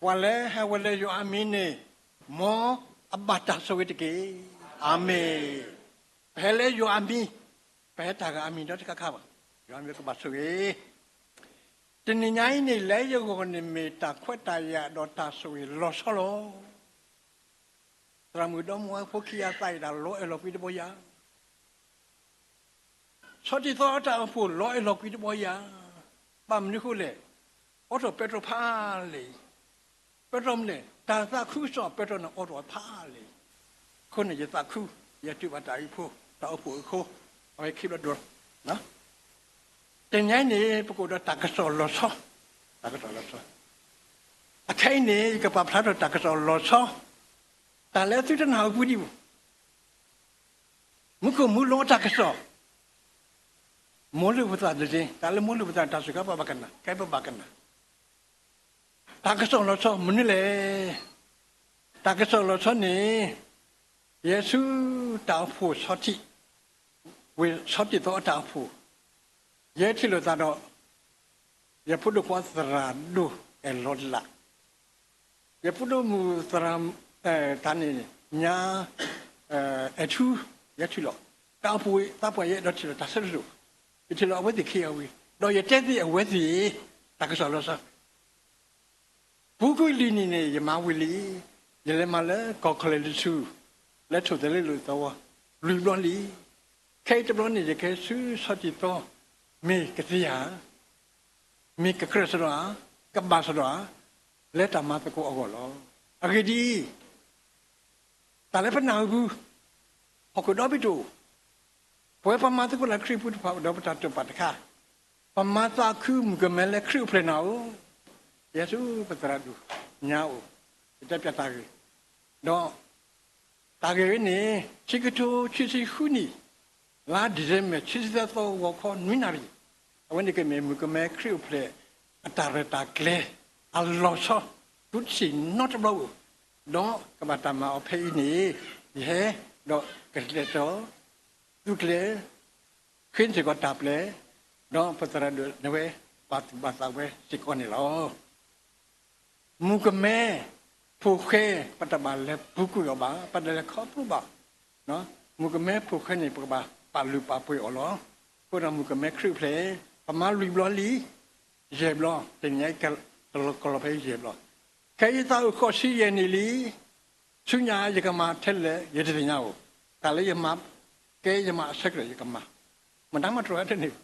ပှၤလၢဟဲဝဲလၢယွၤအမံၤန့ၣ်, မ်အဘၣ်တၢ်ဆိၣ်ဂ့ၤတက့ၢ်. အၤမ့ၣ်. ပဟဲလၢယွၤအမံၤ, ပဟဲတၢ်ဂ့ၤအမံၤဒီတခါခါဘၣ်. ယွၤမံၤကဘၣ်ဆိၣ်ဂ့ၤ. တနံၤညါအံၤန့ၣ် လၢယဂီၢ်န့ၣ်မ့ၢ်တၢ်ခွဲးတၢ်ယာ်ဒီးတၢ်ဆိၣ်ဂ့ၤလီၤဆီလီၤ. သရၣ်မုၣ်ဒီမါဝၤဖိခံဂၤသးအံၤဒၣ် လီၤအဲၣ်လီၤကွံတဘီယၤ ဆီတံၢ်သီအတၢ်အိၣ်ဖှိၣ် လီၤအဲၣ်လီၤကွံတဘီယၤ, ဘၣ်မနုၤဃိလဲၣ်. အိးထီၣ်ပဲတြီဖးလဲၣ်အံၤ, ပဲတြီမနုၤလဲၣ်, တၢ်သးခုကစီၣ်ပဲတြီန့ၣ် အိးထီၣ်ဖးလဲၣ်အံၤ, အဃိန့ၣ် ယသးခု, ယတူၢ်ဘၣ်တၢ်အုၣ်ဖိ, တၢ်အိၣ်ဖှိၣ်အုၣ်ဖိ, အဝဲခံဘျီဒိၣ်, တနံၤအံၤန့ၣ် ပကအိၣ်ဒီးတၢ်ကစီၣ်လီၤဆီ, တၢ်ကစီၣ်လီၤဆီ, အခဲအံၤန့ၣ် ယကပာ်ဖျါထီၣ်တၢ်ကစီၣ်လီၤဆီ, တၢ်လၢသုတနၢ်ဟူပူဒံးပူၤ မူခိၣ်မူလိအတၢ်ကစီၣ်, မိၢ်လုၢ်ပသးတဒ့, တၢ်လၢမိၢ်လုၢ်ပသးန့ၣ် တၢ်စူၤခါပဘၣ်ကနၣ်, ခဲအံၤပဘၣ်ကနၣ်, တၢ်ကစီၣ်လီၤဆီမနုၤလဲၣ်. တၢ်ကစီၣ်လီၤဆီန့ၣ်, ယဲဆူတၢ်အိၣ်ဖှိၣ်ဆီထံး, ဝ့ၢ်ဆီတံၢ်သီအတၢ်အိၣ်ဖှိၣ်, ယဲထံၣ်လိာ်သးဒီး ယဖိဒိၣ်ခွါသရၣ်ဒိၣ်အဲၣ်လီၤလး, ယဖိဒိၣ်မုၣ်သရၣ်, တၢ်န့ၣ်, ညါ, အဲၣ်ထူ, ယဲထံၣ်လိာ်, တၢ်အိၣ်ဖှိၣ်သးပှၢ်ယဲအဲၣ်ဒိးထံၣ်လိာ်တၢ်ဆၢတဒိၣ်, ယထံၣ်လိာ်အဝဲသ့ၣ်ခံဂၤဝံၤ, ဒီးယတဲသ့ၣ်အဝဲသ့ၣ်, တၢ်ကစီၣ်လီၤဆီ ပူၤကွံာ်လွံၢ်နံၣ်န့ၣ် ယမၤဝံၤလံ, ယလဲၤမၤလၢကီၢ်ခီၣ်လဲၣ်တဆူ, လၢထိၣ်သဲးလ့လိာ်သဝီ, လွံၢ်ဘျီလံ. ခဲအံၤတဘျီန့ၣ် ယကဟဲဆူဆီတံၢ်သီ, မ့ၢ်ကသ့ဧါ, မ့ၢ်ကကြၢးစ့ၢ်ကီးဧါ, ကဘၣ်စ့ၢ်ကီးဧါ, လၢတၢ်မၤသကိးအဂီၢ်လီၤ. အဂ့ၢ်ဒ်အံၤ, တၢ်လၢပနၢ်ဟူပူၤ, ဟီၣ်ခိၣ်ဒီဘ့ၣ်တအိၣ်, ပဝဲပမၤသကိးလၢခရံာ်ပူၤတဖၣ်အိၣ်ဒီးပတၢ်တိာ်ပာ်တခါ, ပမၤသးခုမုၣ်ကမဲလၢခရံာ်အိၣ်ဖျဲၣ်နၤဧိၤ, ယဲဆူပသရၣ်ဒိၣ်ညါအိၣ်, ယတဲပျးတၢ်ဂ့ၢ်, ဒီး တၢ်ဂ့ၢ်ဝဲန့ၣ် ခံကထိခံဆံဃုနံၣ်, လါဒံၣ်စ့ဘၢၣ် ခံဆံသၢသီဂီၤခီနွံနၣ်ရံၣ်, အဝဲန့ၣ်ကမ့ၢ်မုၣ်ကမဲခရံာ်အိၣ်ဖျဲၣ် အတၢ်ရဲၣ်တၢ်ကျဲၤ အလီၤဆီ ဒိတဆံးနီတဘျီဧိၤ, ဒီးကဘၣ်တၢ်မၤအီၤဖဲအံၤန့ၣ်, ယဟဲဒီးကလဲၤတီၤ သုးကျဲၤ ဃ့စ့ၢ်ကီးတၢ်ပျဲ, ဒီးပသရၣ်ဒိၣ်န့ၣ်ဝဲ ဘၣ်သူၣ်ဘၣ်သးဝဲစ့ၢ်ကီးန့ၣ်လီၤ. မုၣ်ကမဲ ဖိၣ်ဃဲ ပတဘၣ်လဲၤပူၤကွံာ်အီၤဘၣ်, ပတလဲၤခီဖျိဘၣ်. မုၣ်ကမဲဖိၣ်ဃဲန့ၣ် ပကဘၣ်ပာ်လုၢ်ပာ်ပှ့ၤအီၤလီၤ. အဃိဒီးမုၣ်ကမဲခရံာ်အိၣ်ဖျဲၣ် ပမၤလွံၢ်ဘျီလံ, ယဲၢ်ဘျီ, တနံၤညါအံၤ ကလီၤဖဲယဲၢ်ဘျီ, ခဲအံၤသးအိၣ်ဃိးဆံယဲၢ်နံၣ်လံ. ဆူညါယကမၤထဲလဲၣ် ယတသ့ၣ်ညါဧိၤ, တၢ်လၢယမၤ, ကဲယမၤအဆၢကတီၢ်ယကမၤ, မတၤမၤတြီတန့ၢ်,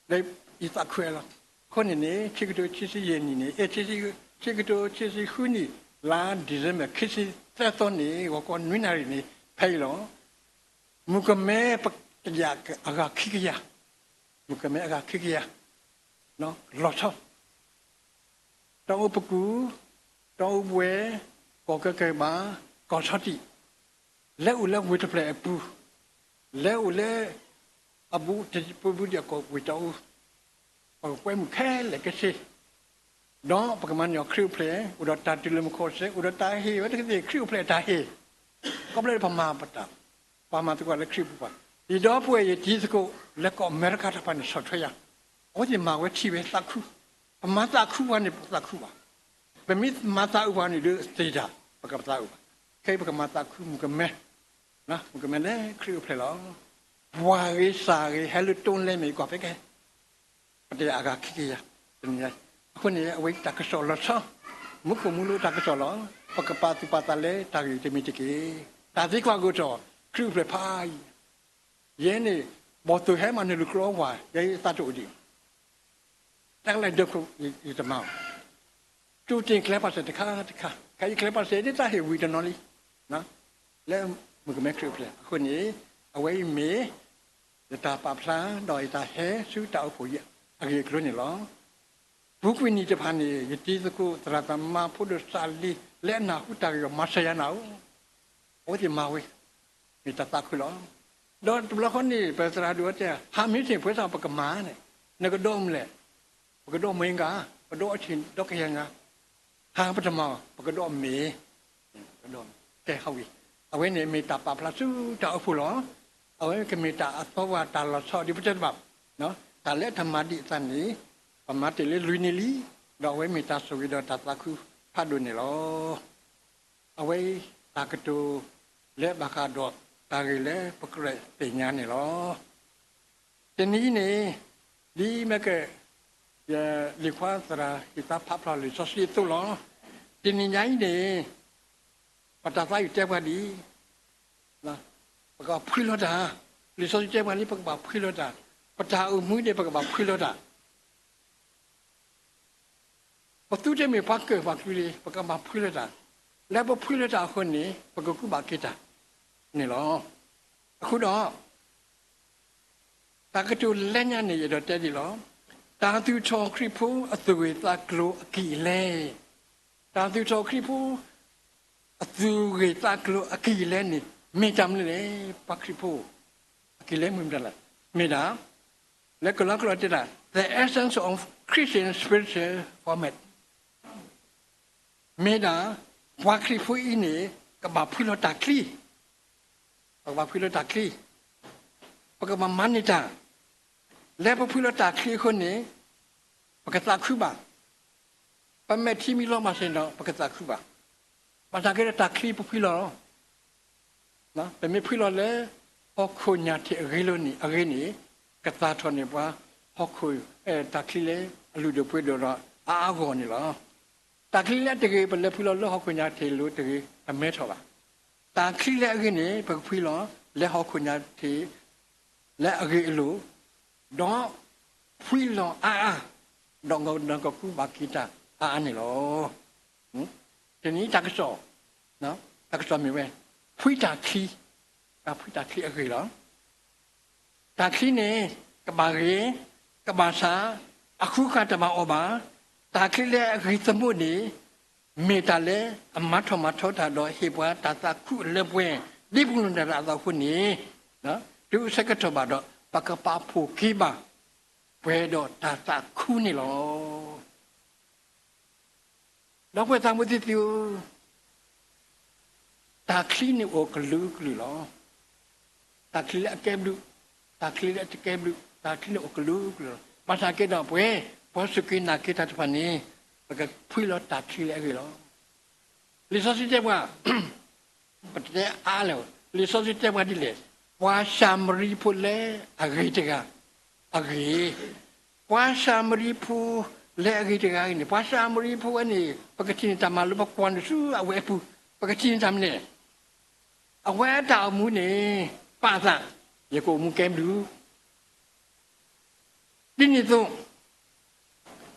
လၢယသးခုဝဲလီၤ. အဃိန့ၣ်န့ၣ် ခံကထိခံဆံယဲၢ်နံၣ်န့ၣ်, အဲ, ခံကထိခံဆံဃုနံၣ်, လါဒံၣ်စ့ဘၢၣ် ခံဆံသၢသီန့ၣ် ဂီၤခီနွံနၣ်ရံၣ်န့ၣ် ဖဲအံၤလီၤ. မုၣ်ကမဲတကယၤအဂၤခံကယၤ, မုၣ်ကမဲအဂၤခံကယၤ, လီၤဆီ တီအူပကူ, တီအူဘှဲ, ကီၢ်ကၢကဘၣ်, ကီၢ်ဆီတံၢ်, လဲၤအိၣ်လၢဝ့ၢ်တဖျၢၣ်အပူၤ, လဲၤအိၣ်လၢ အဘူးတပူၤဒံးအကီၢ်ဝ့ၢ်တီအူ, ပကကွဲမုာ်ခဲလၢာ်ခဲဆ့, ဒီးပကမၤန့ၢ်အီၤခရံာ်အိၣ်ဖျဲၣ်, အိၣ်ဒီးတၢ်တူၢ်လိာ်မုာ်ခီၣ်စဲး, အိၣ်ဒီးတၢ်ဟ့ၣ်ဝဲတကသ့ၣ်ခရံာ်အိၣ်ဖျဲၣ်တၢ်ဟ့ၣ်, ခီဖျိလၢပမၤပတၢ်, ပမၤသကိးလၢခရံာ်ပူၤဘၣ်. ယဒီပုၢ်ဝဲၢ်ယတံၤသကိး လၢကီၢ်အမဲရကၤတဖၣ်န့ၣ် ဆီၣ်ထွဲယၤ, အဝဲသ့ၣ်မၤဝဲထံၣ်ဝဲသးခု, ပမၤသးခုပှၤန့ၣ် ပသးခုဘၣ်. ပမ့ၢ်မၤသးအုးပှၤန့ၣ်ဒီးသ့ၣ်တၢ်, ပကပသးအုးဘၣ်. ခဲအံၤပကမၤသးခုမုၣ်ကမဲ, မုၣ်ကမဲလၢခရံာ်အိၣ်ဖျဲၣ်လီၤ. ပှၤဂ့ၤစၢ်ဂ့ၤ ဟဲလၢတိလဲၣ်မ့ၢ်ကွၢ်ဖဲကဲ ပတယၤအဂၤခံကယၤ, တနံၤညါ, အဃိန့ၣ် အဝဲတၢ်ကစီၣ်လီၤဆီ, မူခိၣ်မူလိတၢ်ကစီၣ်လီၤ. ပကပာ်သူၣ်ပာ်သးလၢတၢ်ဂ့ၢ်တမံၤတက့ၢ်. တၢ်သံကွၢ်ကတီၢ် ခရံာ်အိၣ်ဖျဲၣ်ဖးယံၤ, ယဲန့ၣ် ဘီၣ်သိၣ်ဟဲမးနုာ်လီၤကျိအဝၤ ယဲယသးတအိၣ်ဒံး, တၢ်ကလဲၤဒၢးခိၣ်ယတမၤအီၤ, တူၢ်တ့ၢ်ကျဲပာ်စဲးတခါတခါ, ခဲအံၤကျဲပာ်စဲးန့ၣ် တၢ်ဟ့ၣ်ဝံၤတနီၤလံ လၢမုၣ်ကမဲခရံာ်အိၣ်ဖျဲၣ်. အဃိန့ၣ် အဝဲအံၤမ့ၢ် ယတၢ်ပာ်ဖျါ ဒီးယတၢ်ဟဲဆူတၢ်အိၣ်ဖှိၣ်အဂ့ၢ်အကျိၤန့ၣ်လီၤ. ပူၤကွံာ်နံၣ်တဖၣ်န့ၣ် ယတံၤသကိး သရၣ်သမါ ဖိဒိၣ်စးလံ လၢအနၢ်ဟူတၢ်ဂ့ၢ်အဂီၢ် မၤစၢၤယၤနၤဧိၤ, အဝဲသ့ၣ်မၤဝဲ, မ့ၢ်တၢ်သးခုလီၤ. ဒီးတဘျီဃီန့ၣ် ပသရၣ်ဒိၣ်ဝဲတဲ ဟးမ့ၢ်သ့ၣ် ပှဲၤသးပကမၤန့ၣ်, နကဒီးမနုၤလဲၣ်, ပကဒီးမ့ၢ်ဂ့ၤ, ပဒီးအီၣ်ဆံးဒီးကယၤညါ, ဟးပတမၤ, ပကဒီးမ့ၢ် ကဲဟီဝံၤ, အဝဲန့ၣ်မ့ၢ်တၢ်ပာ်ဖျါဆူတၢ်အိၣ်ဖှိၣ်လီၤ. အဝဲကမ့ၢ်တၢ်အသီဝဲတၢ်လီၤဆီဒ်ပတဲတဘၣ်, တၢ်လၢတၢ်မၤဒံးအသးန့ၣ်, ပမၤတ့ၢ်လၢလွံၢ်နံၣ်လံ, ဒီးအဝဲမ့ၢ်တၢ်ဆိၣ်ဂ့ၤဒီးတၢ်သးခု ဖးဒိၣ်န့ၣ်လီၤ. အဝဲအံၤတၢ်ကတိၤလၢဘၣ်ဃးဒီးတၢ်ဂ့ၢ်လၢပကြၢးသ့ၣ်ညါန့ၣ်လီၤ. တနံၤအံၤန့ၣ် ဒ်မ့ၢ်က ယလံၤခွါသရၣ်ဟံၣ်သါဖးဖျါလံာ်စီဆှံအသိးလီၤ. တနံၤညါအံၤန့ၣ် ပတၢ်သးအုးတဲပှၤဒ်အံၤ, ပကဘၣ်ဖှံလီၤတၢ်, လံာ်စီဆှံတဲပှၤလံ ပကဘၣ်ဖှံလီၤတၢ်, ပတၢ်အိၣ်မူန့ၣ် ပကဘၣ်ဖှံလီၤတၢ်. ပသုတမ့ၢ်ပှၤကၢၣ်ပှၤကျူလံ, ပကဘၣ်ဖှံလီၤတၢ်, လၢပဖှံလီၤတၢ်အဃိန့ၣ် ပကကူးဘၣ်က့ၤတၢ်န့ၣ်လီၤ. အဃိဒီး တၢ်ကတိၤလၢညါန့ၣ် ယအဲၣ်ဒိးတဲဒ်အံၤလီၤ. တၢ်သူၣ်ထီၣ်ခရံာ်ဖိအသူၣ်ဂ့ၢ်သးကျိၤအကံၢ်အလဲ, တၢ်သူၣ်ထီၣ်ခရံာ်ဖိ အသူၣ်ဂ့ၢ်သးကျိၤအကံၢ်အလဲန့ၣ် မ့ၢ်တၢ်မနုၤလဲၣ်, ပှၤခရံာ်ဖိ အကံၢ်လဲမ့ၢ်မတၤလဲၣ်, မ့ၢ်ဒၣ် လၢကလီကလီတဲဒၣ် the essence of Christian spiritual format မ့ၢ်ဒၣ် ပှၤခရံာ်ဖိအံၤန့ၣ် ကဘၣ်ဖှံလီၤတၢ်ချံ, ပကဘၣ်ဖှံလီၤတၢ်ချံ, ပကဘၣ်မၤန့ၢ်တၢ်, လၢပဖှံလီၤတၢ်ချံအဃိန့ၣ် ပကသးခုဘၣ်, ပမဲာ်ထံမံလီၤမၢ်စ့ၢ်ဒီး ပကသးခုဘၣ်. ဘၣ်ဆၣ်က့ဒီးတၢ်ချံပဖှံလီၤ ပမ့ၢ်ဖှံလီၤလၢ ဟီၣ်ခိၣ်ညၣ်ထံးအဂ့ၤလီၤန့ၣ် အဂ့ၢ်န့ၣ် ကသၣ်ထီၣ်န့ၢ်ပှၤ ဟီၣ်ခိၣ် တၢ်ချံလၢအလုၢ်ဒိၣ်ပှ့ၤဒိၣ်ဒီးအါအါဂီၢ်ဂီၢ်န့ၣ်လီၤ. တၢ်ချံလၢအတဂ့ၤ ပလဲၤဖှံလီၤလၢဟီၣ်ခိၣ်ညၣ်ထံးအလိၤတဂ့ၤ တမဲထီၣ်ဘၣ်. တၢ်ချံလၢအဂ့ၤန့ၣ် ပကဖှံလီၤလၢဟီၣ်ခိၣ်ညၣ်ထံး လၢအဂ့ၤအလိၤ, ဒီးဖှံလီၤအါအါ, ဒီးနကကူးဘၣ်က့ၤတၢ်အါအါန့ၣ်လီၤ. တနံၤတၢ်ကစီၣ်, တၢ်ကစီၣ်မ့ၢ်ဝဲ ဖှံတၢ်ချံ, တၢ်ဖှံတၢ်ချံအဂ့ၢ်လီၤ. တၢ်ချံန့ၣ် ကဘၣ်ဂ့ၤ, ကဘၣ်ဆၣ်, အဃုဃာ်တဘၣ်အီၤဘၣ်. တၢ်ချံလၢအဂ့ၤသမူန့ၣ် မ့ၢ်တၢ်လၢအမၤထီၣ်မၤထီတၢ်ဒီးဟ့ၣ်ပှၤတၢ်သးခုအလၢပှဲၤ ဒ်ပူၤလီၢ်နၢ်တၢ်အသိးအဃိန့ၣ်, တုၤဆၢကတီၢ်ဘၣ်ဒီး ပကပာ်ဖှိၣ်က့ၤဘၣ် ပှဲၤဒီးတၢ်သးခုန့ၣ်လီၤ. ဒီပုၢ်ဝဲၢ်သးမူသ့ၣ်သုဧၢ, တၢ်ချံန့ၣ်အိၣ်ကလုာ်ကလုာ်လီၤ. တၢ်ချံလၢအကဲဘျုး, တၢ်ချံလၢအတကဲဘျုး, တၢ်ချံန့ၣ်အိၣ်ကလုာ်ကလုာ်လီၤ. ဘၣ်ဆၣ်က့ဒီးပှဲၤ ပှၤစူၢ်က့ၤနာ်က့ၤတၢ်တဖၣ်န့ၣ် ပကဖှံလီၤတၢ်ချံလၢအဂ့ၤလီၤ. လံာ်စီဆှံတဲပှၤ ပတဲအါလဲၣ်, လံာ်စီဆှံတဲပှၤဒ်လဲၣ်, ပှၤၡၤမရံဖိလၢအဂ့ၤတဂၤအဂ့ၢ်, ပှၤၡၤမရံဖိလၢအဂ့ၤတဂၤအံၤန့ၣ်, ပှၤၡၤမရံဖိဝဲန့ၣ် ပကထံၣ်န့ၢ်တၢ်မၤလိ ပကွၢ်န့ၢ်ဆူအဝဲအပူၤ, ပကထံၣ်န့ၢ်တၢ်မနုၤလဲၣ်, အဝဲအတၢ်အိၣ်မူန့ၣ် ပာ်အသး, ယကအိၣ်မူကဲဘျုး ဒ်န့ၣ်အသိး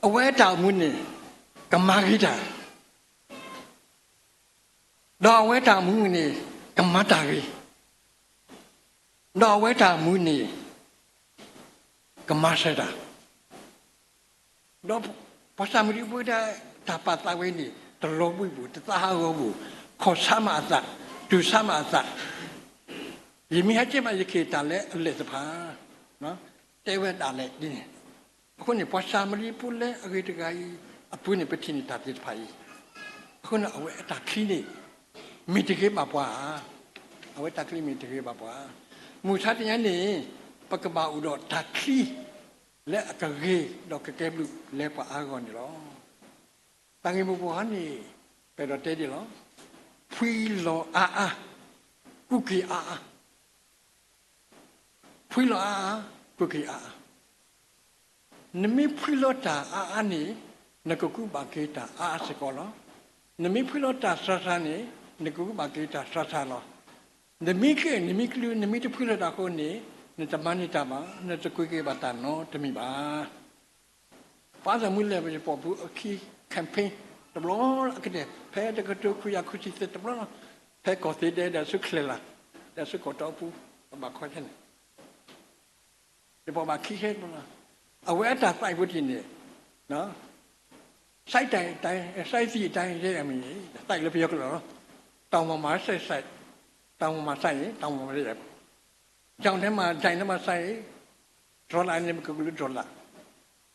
အဝဲအတၢ်အိၣ်မူန့ၣ် ကမၤဂ့ၤတၢ်, ဒီးအဝဲတၢ်အိၣ်မူန့ၣ် ကမၤတၢ်ဂ့ၤ, ဒီးအဝဲတၢ်အိၣ်မူန့ၣ် ကမၤစၢၤတၢ်, ဒီးပှၤၡၤမရံဖိတၢ်ပာ်သးဝဲန့ၣ် တလီၤဘှံးဘၣ်, တသးဟးဂီၤဘၣ်, ခီၣ်ဆါမးအသး, တူၢ်ဆါမးအသး, ယမ့ၢ်ဟဲက့ၤမး ယကဟ့ၣ်တၢ်လၢအလဲၢ်တဖၣ်, တဲဝဲဒၣ်လဲၣ်ဒ်န့ၣ်. အဃိန့ၣ် ပှၤၡၤမရံဖိလၢအဂ့ၤတဂၤအံၤအပူၤန့ၣ် ပထံၣ်န့ၢ်တၢ်သ့ၣ်တဖၣ်အံၤ, အဃိန့ၣ် အဝဲအတၢ်ချံန့ၣ် မ့ၢ်တဂ့ၤဘၣ်ပှၤဧါ, အဝဲတၢ်ချံမ့ၢ်တဂ့ၤဘၣ်ပှၤဧါ. မုၢ်ဆါတနံၤန့ၣ် ပကဘၣ်အိၣ်ဒီးတၢ်ချံ လၢအကဂ့ၤဒီးကကဲဘျုးလၢပှၤအါဂီၢ်န့ၣ်လီၤ. တၢ်ဂ့ၢ်မိၢ်ပှၢ်န့ၣ် ပအဲၣ်ဒိးတဲဒ်လီၤ, ဖှံလီၤအါအါ, ကူးက့ၤအါအါ, ဖှံလီၤအါအါ, ကူးက့ၤအါအါ. နမ့ၢ်ဖှံလီၤတၢ်အါအါန့ၣ် နကကူးဘၣ်က့ၤတၢ်အါအါစ့ၢ်ကီးလီၤ. နမ့ၢ်ဖှံလီၤတၢ်စှၤစှၤန့ၣ် နကကူးဘၣ်က့ၤတၢ်စှၤစှၤလီၤ. နမ့ၢ်ကဲ နမ့ၢ်ကလုၢ် နမ့ၢ်တဖှံလီၤတၢ်အဃိန့ၣ် နတမၤန့ၢ်တၢ်ဘၣ်, နတကူးက့ၤဘၣ်တၢ်နီတမံၤဘၣ်. ပှၤသးမုၢ်လၢ် ယပှၤပူၤအခံ campaign တဘျီလၢအကတၢၢ် ဖဲတကထိခွံကယၤခွံဆံသၢတဘျီလီၤ, ဖဲကီၢ်သ့ဒဲ ဒီးဆူချဲၣ်လၢ်, ဒီးဆူကီၢ်တီအပူၤ, ပဘၣ်ခီဆဲန့ၣ် ယပှၤဘၣ်ခံခဲတဘျီလီၤ. အဝဲအတၢ်သးအံၤဖိတက့ၢ်န့ၣ် စိုက်တိုင်းတိုင်း စိုက်သည့်အတိုင်း ရဲရမည်, သးအံၤလၢပယီၤကလုၢ်လီၤ. တောင်ပေါ်မှာစိုက်စိုက်, တောင်ပေါ်မှာစိုက်ရင် တောင်ပေါ်မှာရဲရမည်, ချောင်းထဲမှာ ဒိုင်ထဲမှာစိုက်ရင် ဒြော်လာန့ၣ် ပကကလုၢ်ဒြော်လာ,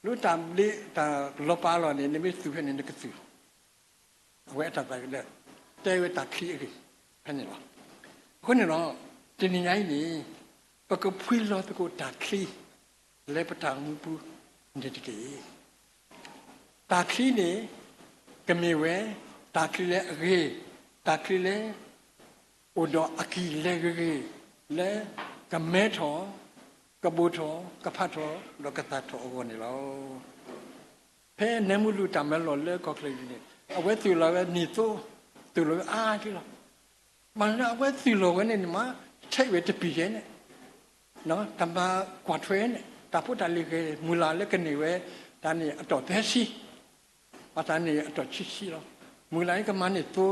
လၢတၢ်ဘျ့တၢ်လီၤပာ်လီၤန့ၣ် နမ့ၢ်သူၣ်ဖဲန့ၣ် နကသူၣ် အဝဲအတၢ်သးကဒၢ တဲဝဲတၢ်ချံအဂ့ၢ် ဖဲန့ၣ်လီၤ. အဃိန့ၣ်ဒီး တနံၤညါအံၤန့ၣ် ပကဖှံလီၤသကိးတၢ်ချံ လၢပတၢ်အိၣ်မူပူၤန့ၣ်တက့ၢ်. တၢ်ချံန့ၣ် ကမ့ၢ်ဝဲ တၢ်ချံလၢအဂ့ၤ, တၢ်ချံလၢ အိၣ်ဒီးအကံၢ်လဲၤဂ့ၤဂ့ၤ, လၢကမဲထီၣ်, ကဘိၣ်ထီၣ်, ကဖးထီၣ်, ဒီးကသၣ်ထီၣ်အဂီၢ်န့ၣ်လီၤ. ဖဲနဲမူလူးတၢ်မၢလီၤလၢကီၢ်ချၢအံၤန့ၣ် အဝဲသူၣ်လီၤဝဲနံၣ်သိ, သူၣ်လီၤဝဲအါက့လီၤ. မ့ၢ်လၢအဝဲသူၣ်လီၤဝဲန့ၣ်န့ၣ်မး ထဲးဝဲတပံၤယဲန့ၣ် တမၤကွၢ်ထွဲန့ၣ် တၢ်ဖိတၢ်လံၤဂ့ၤ မုၢ်လၢ်လၢကန့ၢ်ဝဲ တၢ်န့ၣ်အတီၢ်သၢဆံ, ပှၤတၢ်န့ၣ်အတီၢ်ခံဆံလီၤ. မုၢ်လၢ်အံၤကမၤန့ၢ်သိ,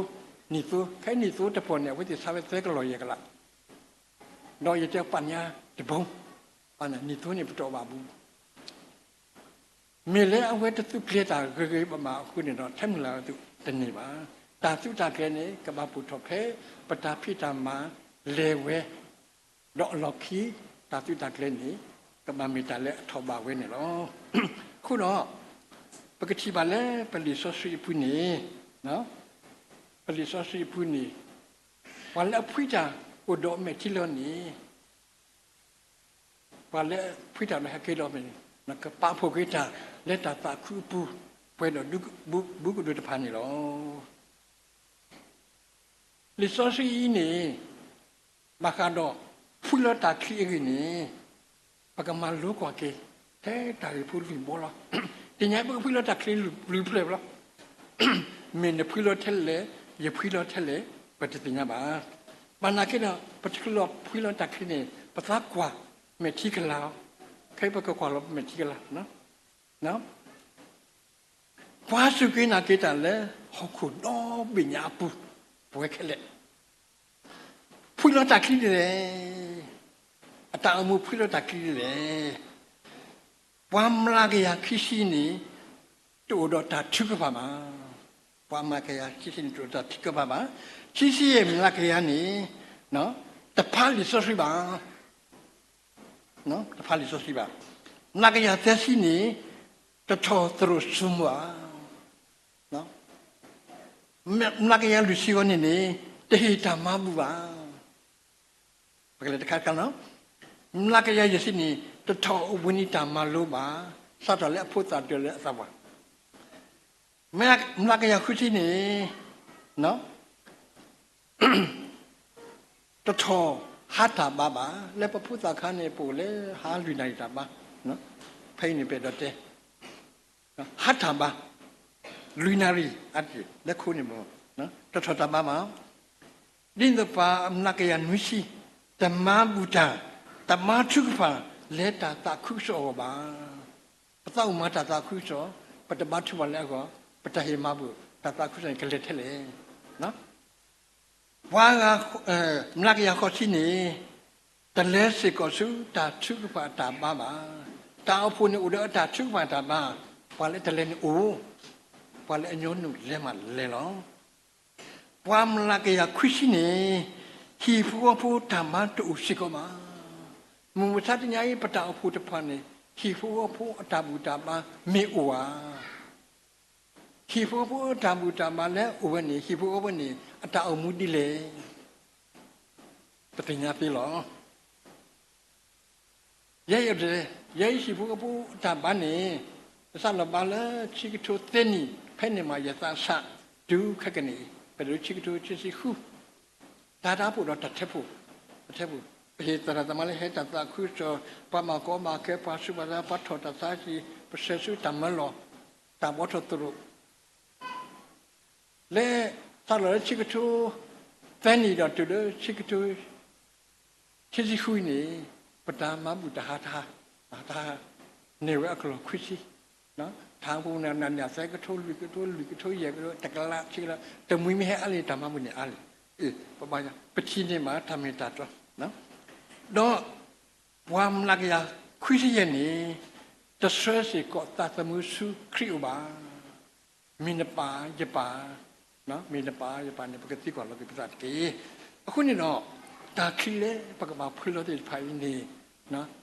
နံၣ်သိ, ခဲနံၣ်သိတပီၢ်န့ၣ် အဝဲသ့ၣ်ဆါဝဲသၢကလီၢ်ယဲၢ်ကလး, ဒီးယတဲပာ်ညါတဘိ, နံၣ်သိန့ၣ်ပတီၢ်ဘၣ်ဘူး မ့ၢ်လၢအဝဲတသူၣ်ကျဲၤတၢ်ဂ့ၤဂ့ၤဘၣ်ဘၣ်အဃိန့ၣ်ဒီး ထဲမုၢ်လၢ်ဝဲသူၣ်တန့ၢ်ဘၣ်. တၢ်သုးတၢ်ကျဲၤန့ၣ် ကဘၣ်ပိာ်ထီၣ်ဖဲပတၢ်ဖံးတၢ်မၤလဲၤဝဲ, ဒီးအလီၢ်ခံ တၢ်သုးတၢ်ကျဲၤန့ၣ် ကဘၣ်မ့ၢ်တၢ်လၢအထီၣ်ဘၣ်ဝဲန့ၣ်လီၤ. အဃိဒီး ပကထံၣ်ဘၣ်လၢပလံာ်စီဆှံအပူၤန့ၣ်, ပလံာ်စီဆှံအပူၤန့ၣ် ပှၤလၢအဖှံတၢ်အိၣ်ဒီးမဲာ်ထံလီၤန့ၣ် ပှၤလၢအဖှံတၢ်ဒီးဟဲက့ၤဒီးမဲာ်န့ၣ် ကပာ်ဖှိၣ်က့ၤတၢ်လၢတၢ်သးခုအပူၤ ပှဲၤဒီးဘူးကဒိတဖၣ်န့ၣ်လီၤ. လံာ်စီဆှံအံၤန့ၣ် ဘၣ်ဃးဒီး ဖှံလီၤတၢ်ချံအဂ့ၢ်န့ၣ် ပကမၤလိကွၢ်က့ၤ ထဲတၢ်ဂ့ၢ်ဖိလွံၢ်ဘီလီၤ. တနံၤအံၤပကဖှံလီၤတၢ်ချံလွံၢ်ဖျၢၣ်လီၤ. မ့ၢ်နဖှံလီၤထဲလဲၣ်, ယဖှံလီၤထဲလဲၣ်, ပတသ့ၣ်ညါဘၣ်. ဘၣ်နာ်က့ဒီး ပတချုးလီၤဖှံလီၤတၢ်ချံန့ၣ် ပသးကွၢ်မဲာ်ထံကလၤလီၤ. ခဲအံၤပကကွၢ်လီၤပမဲာ်ထံကလၤ ပှၤစူၢ်က့ၤနာ်က့ၤတၢ်လၢဟီၣ်ခိၣ်ဒီဘ့ၣ်ညါအပူၤ ပဝဲခဲလၢာ် ဖှံလီၤတၢ်ချံဒ်လဲၣ်. အတၢ်အိၣ်မူဖှံလီၤတၢ်ချံဒ်လဲၣ်. ပှၤမျးကယၤခံဆံန့ၣ် တအိၣ်ဒီးတၢ်ထုကဖၣ်ဘၣ်. ပှၤမျးကယၤခံဆံန့ၣ် တအိၣ်ဒီးတၢ်ထုကဖၣ်ဘၣ်. ခံဆံယဲၢ်မျးကယၤန့ၣ် တဖးလံာ်စီဆှံဘၣ် တဖးလံာ်စီဆှံဘၣ်. မျးကယၤသၢဆံန့ၣ် တထီၣ်သရိာ်စိမိၤဘၣ်. မျးကယၤလွံၢ်ဆံဂီၢ်န့ၣ်န့ၣ် တဟ့ၣ်တၢ်မၤဘူၣ်ဘၣ်. ပကလဲၤတခါတခါလီၤ. မျးကယၤယဲၢ်ဆံန့ၣ် တထီၣ်ဝံနံၤတၢ်မၤလိဘၣ်, စးထီၣ်လၢအဖိသၣ်တုၤလၢအသးပှၢ်. မျးကယၤဃုဆံန့ၣ် တထီၣ်ဟါတၢ်ဘါဘၣ်. လၢပဖိသၣ်ခါန့ၣ် ပအိၣ်လၢဟါလွံၢ်နၣ်ရံၣ်တၢ်ဘါ, ဖဲအံၤန့ၣ်ပအဲၣ်ဒိးတဲ ဟါတၢ်ဘါ လွံၢ်နၣ်ရံၣ် လၢခိန့ၣ် တထီၣ်တၢ်ဘါဘၣ်. ဒ်သိးပှၤမျးကယၤနွံဆံ တမၤဘူၣ်တၢ်, တမၤထုကဖၣ်လၢတၢ်သးခုကစီၣ်အဂီၢ်ဘၣ်. ပသးအိၣ်မၤတၢ်သးခုကစီၣ်, ပတဘါထုကဖၣ်လၢအဂီၢ်, ပတဟ့ၣ်မၤဘူၣ်, တၢ်သးခုကစီၣ်န့ၣ်ကလဲၤထဲလဲၣ်. ပှၤ မျးကယၤဃိးဆံန့ၣ် တလဲၤစ့ၢ်ကီးဆူတၢ်ထုကဖၣ်အတၢ်ဘါဘၣ်. တၢ်အိၣ်ဖှိၣ်န့ၣ်အိၣ်ဒီးအတၢ်ထုကဖၣ်အတၢ်ဘါ, ပှၤလၢတလဲၤန့ၣ်အိၣ်, ပှၤလၢအညီနုၢ်လဲၤမးလဲၤလီၤ. ပှၤမျးကယၤခွံဆံန့ၣ် ဟံၣ်ဖိဃီဖိတၢ်ဘါတအိၣ်စ့ၢ်ကီးဘၣ်. မုၢ်မဆါတနံၤအံၤ ပတၢ်အိၣ်ဖှိၣ်တဖၣ်န့ၣ် ဟံၣ်ဖိဃီဖိအတၢ်ဘူၣ်တၢ်ဘါမ့ၢ်အိၣ်ဧါ. ဟံၣ်ဖိဃီဖိအတၢ်ဘူၣ်တၢ်ဘါလၢအိၣ်ဝဲန့ၣ် ဟံၣ်ဖိဃီဖိန့ၣ် အတၢ်အိၣ်မူဒ်လဲၣ် ပသ့ၣ်ညါသ့လီၤ. ယဲအံၤ ယဲအံၤဟံၣ်ဖိဃီဖိအတၢ်ဘါန့ၣ် ယသးလီၤဘါလၢဆံကထိသၢနံၣ် ဖဲန့ၣ်မးယသးစၢ် တုၤခဲကနံၣ်အံၤ ပတုၤဆံကထိခံဆံဃု တၢ်တၢ်အိၣ်ဖှိၣ်ဒီးတၢ်ထဲးဖိ, တၢ်ထဲးဖိ, ပဟ့ၣ်သရၣ်သမါလၢဟဲတၢ်သးခုကစီၣ်, ပှၤမၤကီမၤခဲ, ပှၤဆူးပှၤဆါ, ပှၤထီၣ်တၢ်သးကံၢ်, ပဆဲးဆူတၢ်မၢလီၤ, တၢ်ဘှီထီၣ်သရိာ် လၢ စးလီၤလၢဆံကထိသၢနံၣ်ဒီးတုၤလၢဆံကထိခံဆံဃုန့ၣ် ပတၢ်မၤဘူၣ်တၢ်ဟးတဟး, တၢ်ဟးတဟး န့ၢ်ဝဲအကလီၢ်ခွံဆံ, တၢ်ဟးပူၤန့ၣ် နနၣ်သၢကထိ လွံၢ်ကထိ လွံၢ်ကထိယဲၢ်ကထိ တကလးဆံကလး တမှံၤမ့ၢ်ဟဲအါလံ တၢ်မၤဘူၣ်န့ၣ်အါလံ. ပဘၣ်ပထံၣ်န့ၢ်မးတၢ်မ့ၢ်တၢ်တီ ဒီး ပှၤမျးကယၤခွံဆံယဲၢ်န့ၣ် တဆှၢစ့ၢ်ကီးသးသမူဆူခရံာ်အအိၣ်ဘၣ်. မ့ၢ်နပၢ်ယပၢ်, မ့ၢ်နပၢ်ယပၢ်န့ၣ် ပကသံကွၢ်လီၤက့ၤပသးတက့ၢ်. အဃိန့ၣ်ဒီး တၢ်ချံလၢပကဘၣ်ဖှံလီၤသ့ၣ်တဖၣ်အံၤန့ၣ်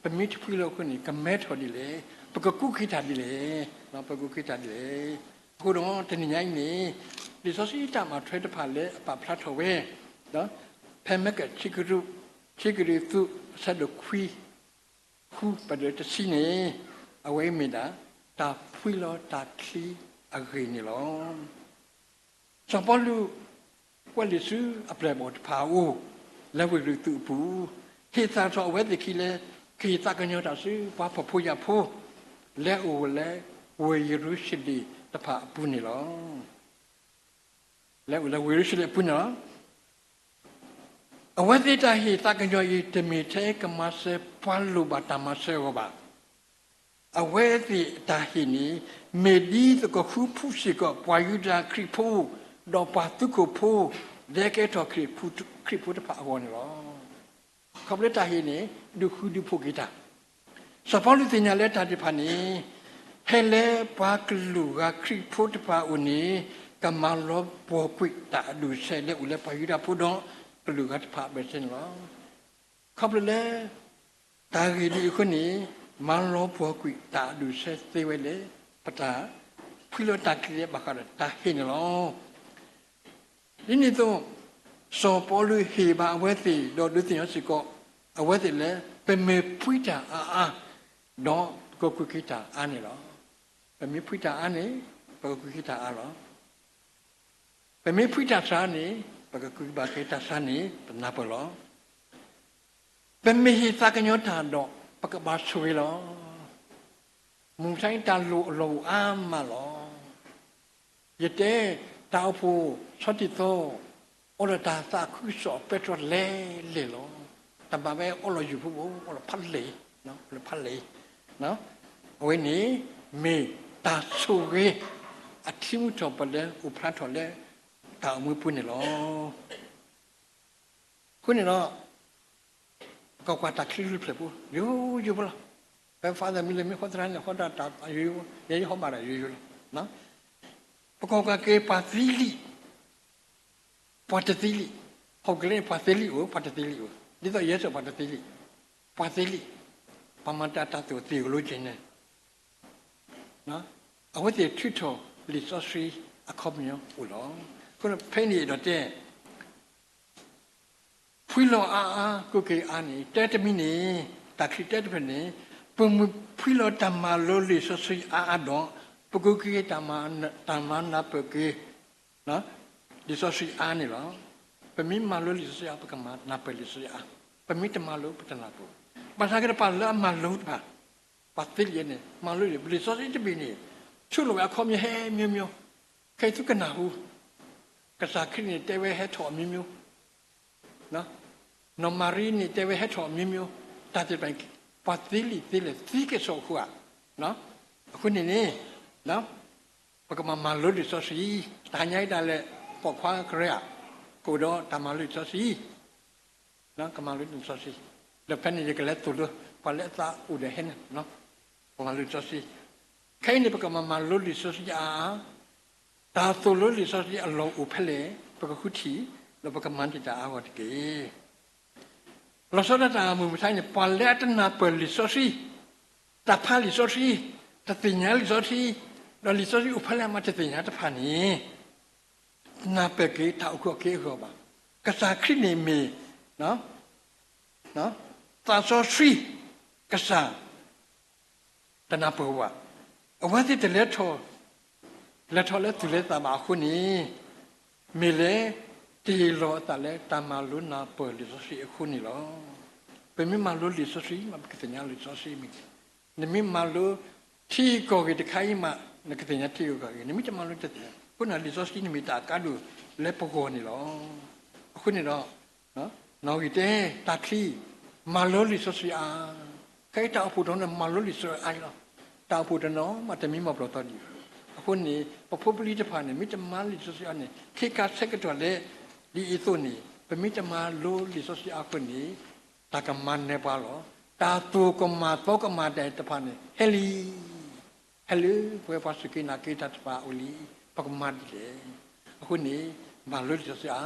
ပမ့ၢ်တဖှံလီၤအဃိန့ၣ် ကမဲထီၣ်ဒ်လဲၣ်, ပကကူးက့ၤတၢ်ဒ်လဲၣ်, ပကကူးက့ၤတၢ်ဒ်လဲၣ်. အဃိဒီးတနံၤညါအံၤန့ၣ် လံာ်စီဆှံတၢ်မၤထွဲတဖၣ်လၢအပာ်ဖျါထီၣ်ဝဲ ဖဲမၢကၢၣ် ဆံကရူၢ်သူး အဆၢဒိၣ်ခွံ ဃုပဒၢးတဆံန့ၣ် အဝဲအံၤမ့ၢ်ဒၣ် တၢ်ဖှံလီၤတၢ်ချံအဂ့ၢ်န့ၣ်လီၤ. စီၤပီလူး ကွဲးလံာ်ဆူအပျဲၢ်အဘီၣ်တဖၣ်အအိၣ် လၢဝ့ၢ်ကရံၣ်သူးအပူၤ, ဟ့ၣ်သၣ်ထီၣ်အဝဲသ့ၣ်ခံလၢ ကဟ့ၣ်သးကညီၤတၢ်ဆူပှၤဖှီၣ်ဖိယာ်ဖိ လၢအအိၣ်လၢဝ့ၢ်ယရူၤၡလ့ၣ်တဖၣ်အပူၤန့ၣ်လီၤ. လၢအအိၣ်လၢဝ့ၢ်ယရူၤၡလ့ၣ်အပူၤန့ၣ်လီၤ. အဝဲသ့ၣ်တၢ်ဟ့ၣ်သးကညီၤအံၤ တမ့ၢ်ထဲကမၤစၢၤပှၤလိၣ်ဘၣ်တၢ်မၤစၢၤအဂီၢ်ဘၣ်. အဝဲသ့ၣ်အတၢ်ဟ့ၣ်န့ၣ် မ့ၢ်ဒ်သိးကဃုဖှူစ့ၢ်ကီး ပှၤယူဒၤခရံာ်ဖိ ဒီးပှၤသုးခိၣ်ဖိ လၢကဲထီၣ်ခရံာ်ဖိတဖၣ်အဂီၢ်န့ၣ်လီၤ. ခီဖျိတၢ်ဟ့ၣ်န့ၣ် ဒုးဃုဒုးဖိးက့ၤတၢ် စီၤပီလူးသ့ၣ်ညါလၢတၢ်သ့ၣ်တဖၣ်န့ၣ် ဟဲလၢပှၤကလုာ်ဂၤခရံာ်ဖိတဖၣ်အအိၣ်န့ၣ် ကမၤလီၤပှီၢ်ကွံာ်တၢ်အဒူၣ်အဆၢလၢအိၣ်လၢပှၤယူဒၤဖိဒီးကလုာ်ဂၤတဖၣ်အဘၢၣ်စၢၤန့ၣ်လီၤ. ခီဖျိလၢ တၢ်ဂ့ၢ်ဒ်အံၤအဃိန့ၣ် မၤလီၤပှီၢ်ကွံာ်တၢ်အဒူၣ်အဆၢသ့ဝဲလၢ ပတၢ်ဖှံလီၤတၢ်ချံလၢဘၣ်ဃးဒီးတၢ်ဟ့ၣ်န့ၣ်လီၤ. ဒ်န့ၣ်အသိး စီၤပီလူးဟ့ၣ်ဘၣ်အဝဲသ့ၣ် ဒီးဒုးသ့ၣ်ညါစ့ၢ်ကီး အဝဲသ့ၣ်လၢ ပမ့ၢ်ဖှံတၢ်အါအါ ဒီးပကကူးက့ၤတၢ်အါန့ၣ်လီၤ. ပမ့ၢ်ဖှံတၢ်အါန့ၣ် ပကကူးက့ၤတၢ်အါလီၤ. ပမ့ၢ်ဖှံတၢ်ဆါန့ၣ် ပကကူးဘၣ်က့ၤတၢ်ဆါန့ၣ် ပနၢ်ပၢၢ်လီၤ. ပမ့ၢ်ဟ့ၣ်သးကညီၤတၢ်ဒီး ပကဘၣ်ဆိၣ်ဂ့ၤလီၤ. မုၢ်မဆါအံၤတၢ်လိၣ်အလီၢ်အိၣ်အါမးလီၤ. ယတဲ တၢ်အိၣ်ဖှိၣ်ဆီတံၢ်သီ အိၣ်ဒီးတၢ်သးခုကစီၣ်ပဲတြီလဲၤလဲၤလီၤ. တဘၣ်ဝဲအီၣ်လီၤယုၢ်ဖိဘိ အီၣ်လီၤဖးလဲၢ်, အီၣ်လီၤဖးလဲၢ်. အဝဲန့ၣ် မ့ၢ်တၢ်ဆိၣ်ဂ့ၤ အထံမုၢ်ထီၣ်ပၢၢ်လၢအိၣ်ဖျါထီၣ်လၢ တၢ်အိၣ်မူပူၤန့ၣ်လီၤ. အဃိန့ၣ်ဒီး ပကကွၢ်တၢ်ချံလွံၢ်ဖျၢၣ်ဖိ ယိယိဖိလီၤ. ဖဲ Father Miller မ့ၢ်ဟီသရၣ်န့ၣ် ဟီဒၣ်တၢ်ယိယိ, ယဲယဟီဘၣ်တၢ်ယိယိလီၤ. ပကကွၢ်က့ၤပှၤသ့လံာ်, ပှၤတသ့လံာ်, ဟီၣ်ကလဲၣ် ပှၤသ့လံာ်အိၣ် ပှၤတသ့လံာ်အိၣ်, ဒ်သိးယဲစ့ၣ်ပှၤတသ့လံာ်, ပှၤသ့လံာ်, ပှၤမၤတၢ်တၢ်သိၣ်သ့ၣ်ကလိက့ၤန့ၣ် အဝဲသ့ၣ်ထုးထီၣ်လံာ်စီဆှံအခီပညီအိၣ်လီၤ. အဃိဖဲန့ၣ်အဲၣ်ဒိးတဲ ဖှံလီၤအါအါ ကူးက့ၤအါန့ၣ် တဲတမံၤန့ၣ် တၢ်ချံတဲတဖျၢၣ်န့ၣ် ပမ့ၢ်ဖှံလီၤတၢ်မၤလိလံာ်စီဆှံအါအါဒီး ပကူးက့ၤတၢ်မၤနၢ်ပၢၢ်က့ၤ လံာ်စီဆှံအါန့ၣ်လီၤ. ပမ့ၢ်မၤလိလံာ်စီဆှံအါ ပကမၤနၢ်ပၢၢ်လံာ်စီဆှံအါ, ပမ့ၢ်တမၤလိပတနၢ်ပၢၢ်. ဘၣ်ဆၣ်က့ၤတဖၣ်လၢအမၤလိတဖၣ် ပှၤသ့လံာ်န့ၣ် မၤလိလံာ်စီဆှံတဘ့ၣ်န့ၣ် ဆိလိာ်ဝဲအခီပညီဟဲမျိုးမျိုး, ခဲအံၤသုကနၢ်ဟူ, ကစၢ်ခရံာ်န့ၣ်တဲဝဲဟဲထီၣ်အမျိုးမျိုး, နီၢ်မၤရံန့ၣ်တဲဝဲဟဲထီၣ်အမျိုးမျိုး, တၢ်သ့ၣ်တဖၣ် ပှၤသ့လံာ်သ့လဲၣ်သ့ကဲၣ်ဆိးအဃိဧါ. အဃိန့ၣ်န့ၣ် ပကမၤမၤလိလံာ်စီဆှံ, တဟါညါအံၤဒၣ်လဲာ် ပိာ်ခွါကရၢဧါ, ကအိၣ်ဒီးတၢ်မၤလိလံာ်စီဆှံ ကမၤလိလံာ်စီဆှံ, ဒီးဖဲန့ၣ်ယကလဲၤသိၣ်လိ ပှၤလၢအသးအိၣ်ဒီးဟဲန့ၣ်, ပမၤလိလံာ်စီဆှံ, ခဲအံၤန့ၣ် ပကမၤမၤလိလံာ်စီဆှံအါအါ, တၢ်သိၣ်လိလံာ်စီဆှံအလီၢ်အိၣ်ဖဲလဲၣ် ပကဃုထံၣ်, ဒီးပကမၤန့ၢ်တၢ်အါဂီၢ်တက့ၢ်. လီၤဆီဒၣ်တၢ်မုၢ်မဆါအံၤန့ၣ် ပှၤလၢအတနၢ်ပၢၢ်လံာ်စီဆှံ, တၢ်ဖးလံာ်စီဆှံ, တသ့ၣ်ညါလံာ်စီဆှံ, ဒီးလံာ်စီဆှံအိၣ်ဖဲလဲၣ်မးတသ့ၣ်ညါတဖၣ်န့ၣ် နၢ်ပၢၢ်က့ၤတၢ်အိၣ်ကီၢ်က့ၤအဂီၢ်ဘၣ်. ကစၢ်ခရံာ်န့ၣ်မ့ၢ် သးစီဆှံ, ကစၢ် တနၢ်ပၢၢ်ဘၣ်. အဝဲသ့ၣ်တလဲၤထီၣ်, လဲၤထီၣ်လၢသူၣ်လၢသးဘၣ်အဃိန့ၣ်, မ့ၢ်လၢ တဟ့ၣ်လီၤအသးလၢတၢ်မၤလိနၢ်ပၢၢ်လံာ်စီဆှံအဃိန့ၣ်လီၤ. ပမ့ၢ်မၤလိလံာ်စီဆှံမး ပကသ့ၣ်ညါလံာ်စီဆှံမ့ၢ်ဂ့ၤ, နမ့ၢ်မၤလိ ထံဂုၤကီၢ်ဂၤတခါအံၤမး နကသ့ၣ်ညါထံဂုၤကီၢ်ဂၤ, နမ့ၢ်တမၤလိတသ့ၣ်ညါ. အဃိန့ၣ်လံာ်စီဆှံန့ၣ်မ့ၢ်တၢ်အကါဒိၣ်လၢပဂီၢ်န့ၣ်လီၤ. အဃိန့ၣ်ဒီး နီၣ်ဂံၢ်တဲ တၢ်ချံ မၤလိလံာ်စီဆှံအါ, ခဲအံၤတၢ်အိၣ်ဖှိၣ်တီန့ၣ် မၤလိလံာ်စီဆှံအါလီၤ. တၢ်အိၣ်ဖှိၣ်တနီၤမးတမံၤမီၢ်ပျီၢ်သီဒံးဘၣ်. အဃိန့ၣ် ပဖိပလံၤတဖၣ်န့ၣ် မ့ၢ်တမၤလံာ်စီဆှံအါန့ၣ် ခဲခါဆၢကတီၢ်လၢ ဒ်အံၤအသိးန့ၣ် ပမ့ၢ်တမၤလိလံာ်စီဆှံအါအဃိန့ၣ် တၢ်ကမၤနၢၤပှၤလီၤ. တၢ်သိၣ်ကမၣ်သီကမၣ်တၢ်တဖၣ်န့ၣ် ဟဲလံ ဟဲလၢပဝဲပှၤစူၢ်က့ၤနာ်က့ၤတၢ်တဖၣ်အအိၣ်လံ, ပကမၤဒ်လဲၣ်. အဃိန့ၣ် မၤလိလံာ်စီဆှံအါ,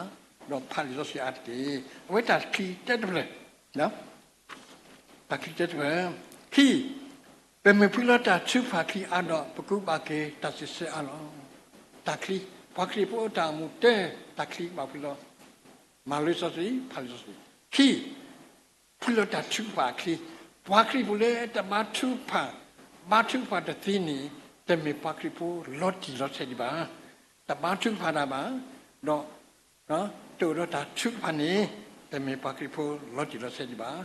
ဒီးဖးလံာ်စီဆှံအါတက့ၢ်. အဝဲတၢ်ချံတဲတဖျၢၣ်, တၢ်ချံတဲတဖျၢၣ်, ခံ, ပမ့ၢ်ဖှံလီၤတၢ်ထုကဖၣ်ချံအါဒီး ပကူးဘၣ်က့ၤတၢ်စံးဆၢအါလီၤ. တၢ်ချံ, ပှၤခရံာ်ဖိအတၢ်အိၣ်မူတၢ်, တၢ်ချံဘၣ်ဖှံလီၤ, မၤလိလံာ်စီဆှံ, ဖးလံာ်စီဆှံ. ခံ, ဖှံလီၤတၢ်ထုကဖၣ်အချံ, ပှၤခရံာ်ဖိလၢတဘါထုကဖၣ်, ဘါထုကဖၣ်တသ့န့ၣ် တမ့ၢ်ပှၤခရံာ်ဖိလီၤတံၢ်လီၤဆဲးဒံးဘၣ်. တဘါထုကဖၣ်တၢ်ဘၣ် ဒီး တအိၣ်ဒီးတၢ်ထုကဖၣ်န့ၣ် တမ့ၢ်ပှၤခရံာ်ဖိလီၤတံၢ်လီၤဆဲးဒံးဘၣ်.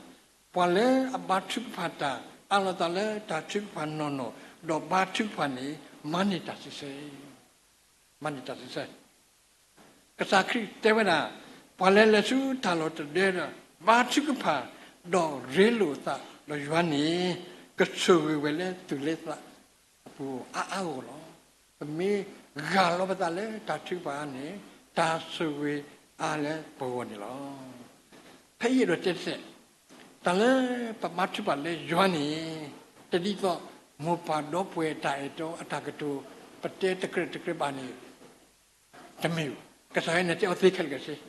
ပှၤလၢအဘါထုကဖၣ်တၢ် အးလီၤသးလၢတၢ်ထုကဖၣ်နီၢ်နီၢ် ဒီးဘါထုကဖၣ်န့ၣ် မၤန့ၢ်တၢ်စံးဆၢ, မၤန့ၢ်တၢ်စံးဆၢ ကစၢ်ခရံာ်တဲဝဲဒၣ်, ပှၤလၢလဲၤဆူတၢ်လီၢ်တဒၢဒီး ဘါထုကဖၣ် ဒီးရ့လိာ်အသးဒီးယွၤန့ၣ် ကဆိၣ်ဂ့ၤဝဲလၢသူၣ်လၢသးအပူၤအါအါဂီၢ်ဂီၢ်လီၤ. ပမ့ၢ်ဂၢ်လီၤပသးလၢတၢ်ထုကဖၣ်န့ၣ် တၢ်ဆိၣ်ဂ့ၤအါလၢပဂီၢ်န့ၣ်လီၤ. ဖဲအံၤအဲၣ်ဒိးတဲတစဲး, တၢ်လၢပဘါထုကဖၣ်လၢယွၤန့ၣ် တဒ်သိး မိၢ်ပၢ်ဒီပုၢ်ဝဲၢ်အတၢ်အဲၣ်တီအတၢ်ကတိၤ ပတဲတကြၢးတကြၢးဘၣ်န့ၣ် တမ့ၢ်ဘၣ်. ကစၢ်ယွၤန့ၣ်တဲအီၤသ့ခဲလၢာ်ခဲဆ့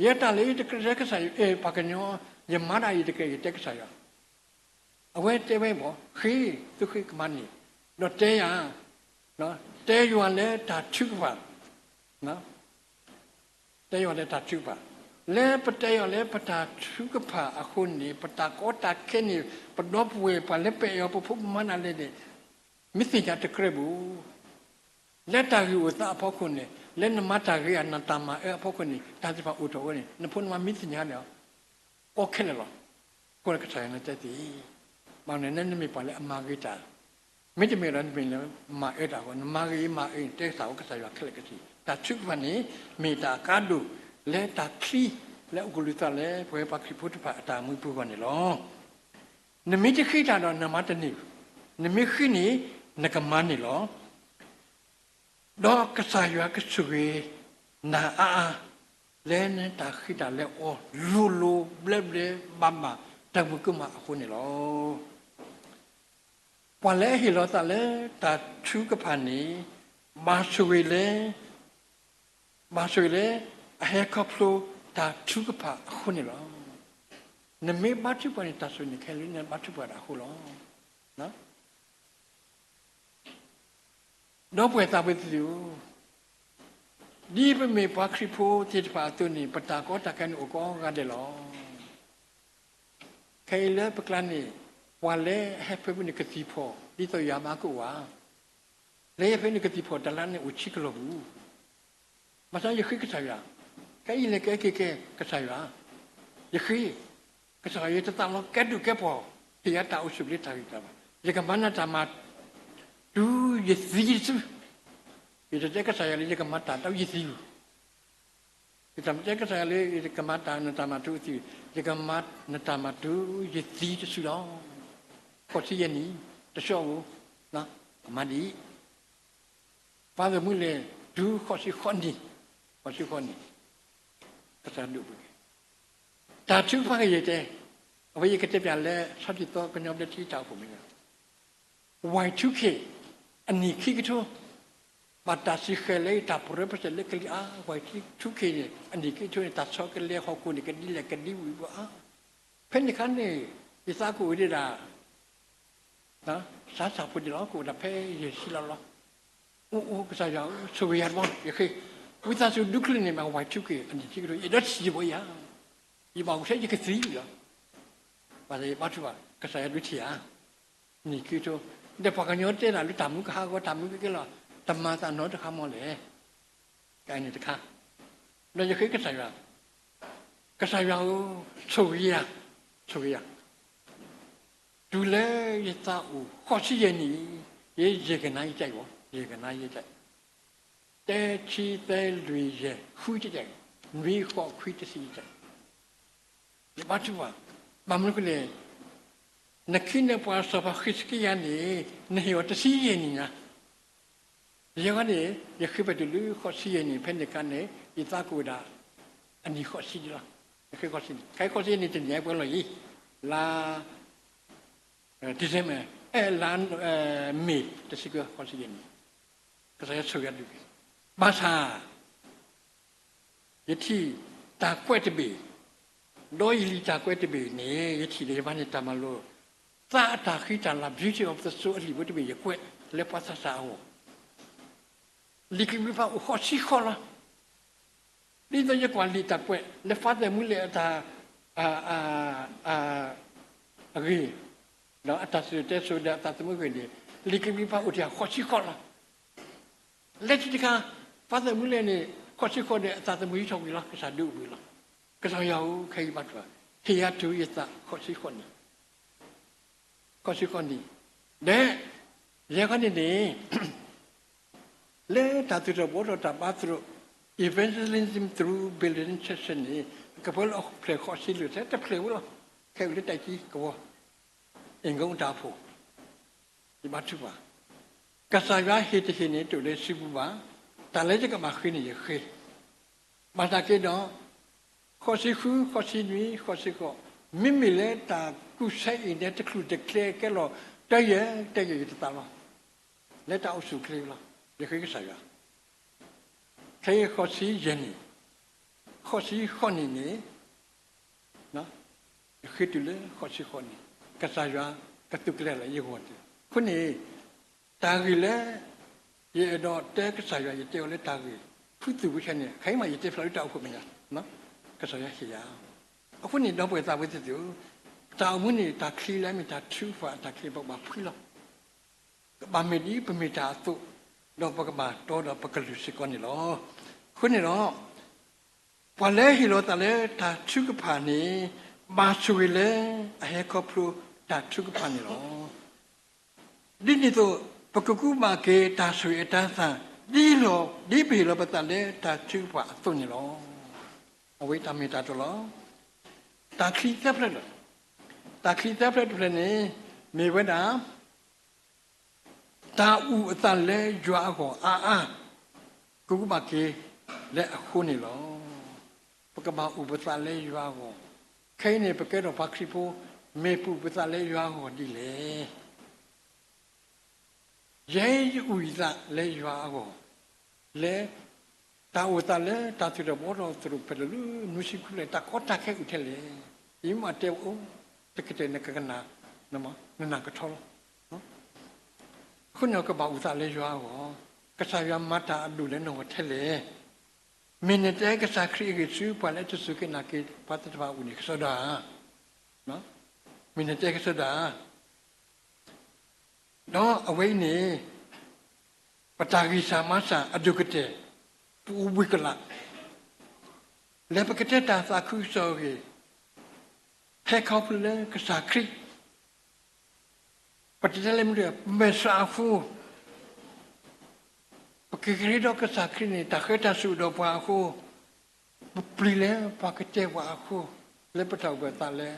ယဲတၢ်လၢယတကြၢးတဲကစၢ်ယွၤ အဲ ပှၤကညီ ယမၤဒၣ်အံၤတကြၢး ယတဲကစၢ်ယွၤ, အဝဲတဲဝဲဘၣ် ဃ့ သုဃ့ကမၤန့ၣ်, ဒီးတဲယၤ, တဲယွၤလၢတၢ်ထုကဖၣ်, တဲယွၤလၢတၢ်ထုကဖၣ်, လၢပတဲယွၤလၢပတၢ်ထုကဖၣ်အဃိန့ၣ် ပတၢ်ကီတၢ်ခဲန့ၣ် ပဒီပုၢ်ဝဲၢ် ပှၤလၢပအဲၣ်အီၤပဖိပမါဒၣ်လဲာ်န့ၣ် မ့ၢ်သ့ၣ်ညါတကြၢးဘၣ် လၢတၢ်ဂ့ၢ်အိၣ်သးအဖီခိၣ်န့ၣ် လၢနမၤတၢ်ဂ့ၤဧါ နတၢ်မၤအၢအဖီခိၣ်န့ၣ် တၢ်သ့ၣ်တဖၣ်အိၣ်ထီၣ်ဝဲန့ၣ် နဖိနမါမ့ၢ်သ့ၣ်ညါန့ၣ် အီခဲလၢာ်လီၤ. အဃိကစၢ်ယွၤန့ၣ်တဲသ့, ဘၣ်မနုၤလဲၣ် နမ့ၢ်ပှၤလၢအမၤဂ့ၤတၢ်, မ့တမ့ၢ်ဒီးနမ့ၢ်လၢမၤအၢတၢ်အဃိ နမၤဂ့ၤမၤအၢန့ၣ် တဲကစၢ်ယွၤခဲလၢာ်ခဲဆ့, တၢ်ထုကဖၣ်န့ၣ် မ့ၢ်တၢ်အကါဒိၣ်လၢတၢ်ချံ လၢအကလုၢ်သးလၢပဝဲပှၤခရံာ်ဖိတဖၣ်အတၢ်မူပူၤအဂီၢ်န့ၣ်လီၤ. နမ့ၢ်တဃ့တၢ်ဒီးနမၤတန့ၢ်, နမ့ၢ်ဃ့န့ၣ် နကမၤန့ၢ်လီၤ. ဒီးကစၢ်ယွၤကဆိၣ်ဂ့ၤနၤအါအါ လၢနတၢ်ဃ့တၢ်လၢအီၤ လိၤလိၤဘျၢဘျၢဘၣ်ဘၣ် တၢ်မုာ်ကမၣ်အဃိန့ၣ်လီၤ. ပှၤလၢအဟ့ၣ်လီၤသးလၢတၢ်ထုကဖၣ်န့ၣ် ဘၣ်ဆိၣ်ဂ့ၤလၢ ဘၣ်ဆိၣ်ဂ့ၤလၢ အဟဲခီဖျိတၢ်ထုကဖၣ်အဃိန့ၣ်လီၤ. နမ့ၢ်ဘါထုကဖၣ်န့ၣ် တၢ်ဆိၣ်ဂ့ၤန့ၣ်ခဲလၢာ်လၢနဘါထုကဖၣ်တၢ်အဃိလီၤ. ဒီပုၢ်ဝဲၢ်သးဝဲသ့ၣ်ဧၢ, ဒ်ပမ့ၢ်ပှၤခရံာ်ဖိသ့ၣ်တဖၣ်အသိးန့ၣ် ပတၢ်ကီတၢ်ခဲန့ၣ်အိၣ်ကိးဂၤဒဲးလီၤ. ခဲအံၤလၢပကျါန့ၣ် ပှၤလၢအဟဲဖဲဖုန့ၣ်ကသံၣ်ဖီၣ် ဒ်သိးယၤမးကအိၣ်ဧါ. လၢယဟဲဖဲန့ၣ်ကသံၣ်ဖီၣ်တလါန့ၣ်အိၣ်ဆံကလီၢ်ပူၤ ဘၣ်ဆၣ်ယဃ့ကစၢ်ယွၤ, ခဲအံၤလဲၤကဲက့ၤကဲကစၢ်ယွၤ, ယဃ့, ကစၢ်ယွၤ ယတသးလီၤကဲဒိၣ်ကဲပှီၢ် ဟ့ၣ်ယၤတၢ်အိၣ်ဆူၣ်လၢတၢ်ဂံၢ်တၢ်ဘါ, ယကမၤနတၢ်မၤ တုၤယသံတစု, ယတတဲကစၢ်ယွၤလၢယကမၤတၢ်တုၤယသံ, ယတတဲကစၢ်ယွၤလၢ ယကမၤတၢ်နတၢ်မၤတုၤသံ, ယကမၤနတၢ်မၤတုၤယသံတစုလီၤ. ဃိးဆံယဲၢ်နံၣ် တဆှီဧိၤ, ကမၤဒ်အံၤ ဖါသးမုၢ်လဲၣ် တုၤဃိးဆံဃိးနံၣ်, ဃိးဆံဃိးနံၣ်, ကစၢ်ဒိၣ်ပှ့ၤ, တၢ်ထုကဖၣ်ကယဲၢ်တဲ, အဝဲယကတဲပၠးလၢ ဆီတံၢ်သီကညီဘျၢထံတၢ်အိၣ်ဖှိၣ်မ့ၢ်ဂ့ၤ, ဝဲၢ်ထူခ့ၣ် အနံၣ်ခံကထိ, ဘၣ်တၢ်စံးဃဲၤလၢတၢ်ပရၢပစဲးလၢကလံၤအါ, ဝဲၢ်ထူခ့ၣ်န့ၣ် အနံၣ်ခံကထိန့ၣ် တၢ်ဆီတလဲဟီၣ်ခိၣ်န့ၣ် ကဒ်လဲၣ်ကဒ်ဝံၤဘၣ်အါ, ဖဲန့ၣ်အခါန့ၣ် ယသးကအိၣ်ဒံးဒၣ် စးစၢ်ဖိဒံးလီၤ, ကအိၣ်ဒၣ်ဖဲယဲၢ်ဆံလီၤလီၤ. အိၣ်အိၣ်ကစၢ်ယွၤဧၢ, ဆိၣ်ဂ့ၤယၤတဘျီ, ယဃ့, ဝံသးစူၤဒုးချုးန့ၢ်မး ဝဲၢ်ထူခ့ၣ် အနံၣ်ခံကထိ, ယအဲၣ်ဒိးထံၣ်ယဘီယၤ, ယဘၣ်အိၣ်ထဲယကသံလီၤ. ဘၣ်ဆၣ်ယဘါထုကဖၣ် ကစၢ်ယွၤဒုးထံၣ်ဧါ, နံၣ်ခံကထိ, ဒီးပှၤကညီတဲဒၣ်လၢတၢ်မူကဟးဂီၤ တၢ်မူကကဲလီၤ, တမၤသးနီတခါမီၢ်လဲၣ်. ကန့ၣ်တခါ, ဒီးယဃ့ကစၢ်ယွၤ, ကစၢ်ယွၤဧၢ, ဆိၣ်ဂ့ၤယၤ, ဆိၣ်ဂ့ၤယၤ တုၤလၢယသးအိၣ်ဃိးဆံယဲၢ်နံၣ်, ယဲယဲၢ်ကနါယတၢ်အံၤ, ယဲၢ်ကနါယတၢ်, တဆံသၢလွံၢ်ယဲၢ်ဃုတၢ်အံၤ, နွံဃိးခွံတဆံယတၢ်, ယဘါထုကဖၣ်, ဘၣ်မနုၤဃိလဲၣ်, နခ့နပှၤစီၤပၤဃံးစကံယၤန့ၣ် နဟ့ၣ်အီၤတဆံယဲၢ်နံၣ်ညါ ယဲၢ်ဂၤန့ၣ် ယဃ့ဘၣ်တုၤလၢဃိးဆံယဲၢ်နံၣ်, ဖဲန့ၣ်အခါန့ၣ် ယသးကအိၣ်ဝဲဒၣ် အနံၣ်ဃိးဆံဒံးလီၤ. ယဃ့ဃိးဆံနံၣ်, ခဲဃိးဆံယဲၢ်နံၣ်တနံၣ်အပှဲၤလီၤအံၤ, လါ December, လါ May တဆံခွံ ဃိးဆံယဲၢ်နံၣ်, ကစၢ်ယွၤဆိၣ်ဂ့ၤယၤဒုး, ဘၣ်ဆၣ် ယထံၣ်တၢ်ကွဲးတဘ့ၣ်, ဒီးယလံာ်တၢ်ကွဲးတဘ့ၣ်န့ၣ် ယထံၣ်ဒီးယမၤန့ၢ်တၢ်မၤလိာ်, သးအတၢ်ဃံတၢ်လၤ beauty of the soul အလံာ်ဖိတဘ့ၣ် ယကွဲးလၢပှၤသးစၢ်အဂီၢ်, လံာ်ကဘျံးပၤအိၣ်ဃိးဆံဃိးလီၤ. ဒ်သိးယကွၢ်လံာ်တၢ်ကွဲးလၢ ဖါသးမုၢ်လဲၣ်အတၢ် အဂ့ၢ်, ဒီးအတၢ်စံၣ်စိၤတဲစိၤဒီးအသးသမူအဂ့ၢ်န့ၣ်, လံာ်ကဘျံးပၤအိၣ်ထဲဃိးဆံဃိးလီၤ. လၢခံတခါ, ဖ ပှၤသးသမူလဲၣ်န့ၣ် ဃိးဆံဃိးန့ၣ် အသးသမူဟံးထီၣ်ကွံာ်လီၤ ကစၢ်ဒုးအိၣ်ဘှံးလီၤ. ကစၢ်ယွၤဧၢ ခဲအံၤဘါထုကဖၣ်, ဟ့ၣ်ယၤတုၤယသး ဃိးဆံဃိးနံၣ်, ဃိးဆံဃိးနံၣ်, ဒီး ယဲၢ်ခီန့ၣ်န့ၣ် လၢတၢ်သူၣ်ထီၣ်ဘှီထီၣ်တၢ်ဘါသရိာ် Evangelism through Building Churches န့ၣ် ကပှဲၤလၢအဖျၢၣ်ဃိးဆံလွံၢ်ထဲတဖျၢၣ်ဝဲလီၤ. ခဲအံၤလၢတၢ်ကံကဝီၤ အ့ၣ်ကိတၢ်အိၣ်ဖှိၣ် ယဘါထုကဖၣ်, ကစၢ်ယွၤဟ့ၣ်တဟ့ၣ်န့ၣ် တအိၣ်လၢစုပူၤဘၣ်. တၢ်လၢယကဘၣ်ဃ့န့ၣ်ယဃ့, ဘၣ်ဆၣ်က့ဒီး ဃိးဆံဃု, ဃိးဆံနွံ, ဃိးဆံဃိး, မ့မ့ၢ်လၢတၢ်ကူၣ်ဆဲအံၤန့ၣ် တချုးတကျဲကဲလီၤ တယဲၢ်တယဲၢ်ယတသးလီၤ. လၢတၢ်အိၣ်ဆူၣ်အိၣ်ချ့လီၤ ယဃ့ကစၢ်ယွၤ ခဲအံၤဃိးဆံယဲၢ်နံၣ်, ဃိးဆံဃိးနံၣ်န့ၣ် ယဃ့တုၤလၢဃိးဆံဃိးနံၣ်, ကစၢ်ယွၤကသူးကျဲၤလီၤယဂီၢ်တက့ၢ်. အဃိန့ၣ် တၢ်ဂ့ၢ်လၢ ယအဲၣ်ဒိးတဲကစၢ်ယွၤ ယတဲအီၤလၢတၢ်ဂ့ၢ် ဖုသူၣ်ဝဲဆဲန့ၣ် ခဲအံၤမးယတဲဖျါလၢတၢ်အိၣ်ဖှိၣ်မဲာ်ညါ, ကစၢ်ယွၤဟ့ၣ်ယၤ. အဃိန့ၣ် ဒီပုၢ်ဝဲၢ်သးဝဲသ့ၣ်သ့ၣ်ဧၢ, တၢ်အိၣ်မူန့ၣ် တၢ်ချံလၢအမ့ၢ်တၢ်ထုကဖၣ် တၢ်ချံ ပကဘၣ်ဖှံလီၤ. ကဘၣ်မ့ၢ်ဒ်ပမ့ၢ်တၢ်အသိး, ဒီးပကဘၣ်တီဒီးပကလုၢ်စ့ၢ်ကီးန့ၣ်လီၤ. အဃိန့ၣ်ဒီး ပှၤလၢဟ့ၣ်လီၤသးလၢတၢ်ထုကဖၣ်န့ၣ် ဘၣ်ဆိၣ်ဂ့ၤလၢအဟဲခီဖျိတၢ်ထုကဖၣ်န့ၣ်လီၤ. ဒ်န့ၣ်အသိး ပကကူးဘၣ်က့ၤတၢ်ဆိၣ်ဂ့ၤအတၤသၣ် ဒ်လီၤ ဒ်ပဟ့ၣ်လီၤပသးလၢတၢ်ထုကဖၣ်အသိးန့ၣ်လီၤ. အဝဲတၢ်မ့ၢ်တၢ်တီလီၤ. တၢ်ချံသၢဖျၢၣ်လီၤ. တၢ်ချံသၢဖျၢၣ်တဖျၢၣ်န့ၣ် မ့ၢ်ဝဲဒၣ် တၢ်အုၣ်အသးလၢယွၤအဂီၢ်အါအါ ကူးဘၣ်က့ၤလၢအဃိန့ၣ်လီၤ. ပကဘၣ်အုၣ်ပသးလၢယွၤအဂီၢ်. ခဲအံၤန့ၣ် ပကဲထီၣ်ပှၤခရံာ်ဖိ မ့ၢ်ပအုၣ်ပသးလၢယွၤအဂီၢ်ဒ်လဲၣ်. ယဲယအုၣ်ယသးလၢယွၤအဂီၢ် လၢ တၢ်အိၣ်သးလၢတၢ်သူၣ်ထီၣ်ဘှီထီၣ်သရိာ်ဖဲလၢနွံဆံဃုဖျၢၣ် တၢ်ကီတၢ်ခဲအုၣ်ထဲလဲၣ်. ယမ့ၢ်တဲအိၣ် တကတဲာ်နကကနၣ် နနၢ်ကထီလီၤ. အဃိန့ၣ် ကဘၣ်အုၣ်သးလၢယွၤအဂီၢ်, ကစၢ်ယွၤမၤတၢ်အဒိၣ်လၢနဂီၢ်ထဲလဲၣ်. မ့ၢ်နတဲကစၢ်ခရံာ်အဂ့ၢ်ဆူ ပှၤလၢတစူၢ်က့ၤနာ်က့ၤပှၤသ့ၣ်တဖၣ်အအိၣ်န့ၣ် ကစီဒီဧါ. မ့ၢ်နတဲကစီဒီဧါ. ဒီးအဝဲအံၤန့ၣ် ပတၢ်ဂံၢ်စၢ်ဘါစၢ်အဒိၣ်ကတၢၢ် ပအိၣ်ဘှံးကလာ် လၢပကတဲတၢ်သးခုကစီၣ်အဂ့ၢ် ဟဲခီဖျိလၢကစၢ်ခရံာ် ပတတဲလၢမနုၤ ပမဲာ်ဆှးအဃိ, ပကကရ့ဒီးကစၢ်ခရံာ်န့ၣ် တၢ်ဃဲၤတၢ်ဆူၣ်ဒီးပှၤအဃိ, ပပျံၤလၢပှၤကတဲပှၤအဃိ, လၢပတၢ်အိၣ်ဘှံးအသးလၢ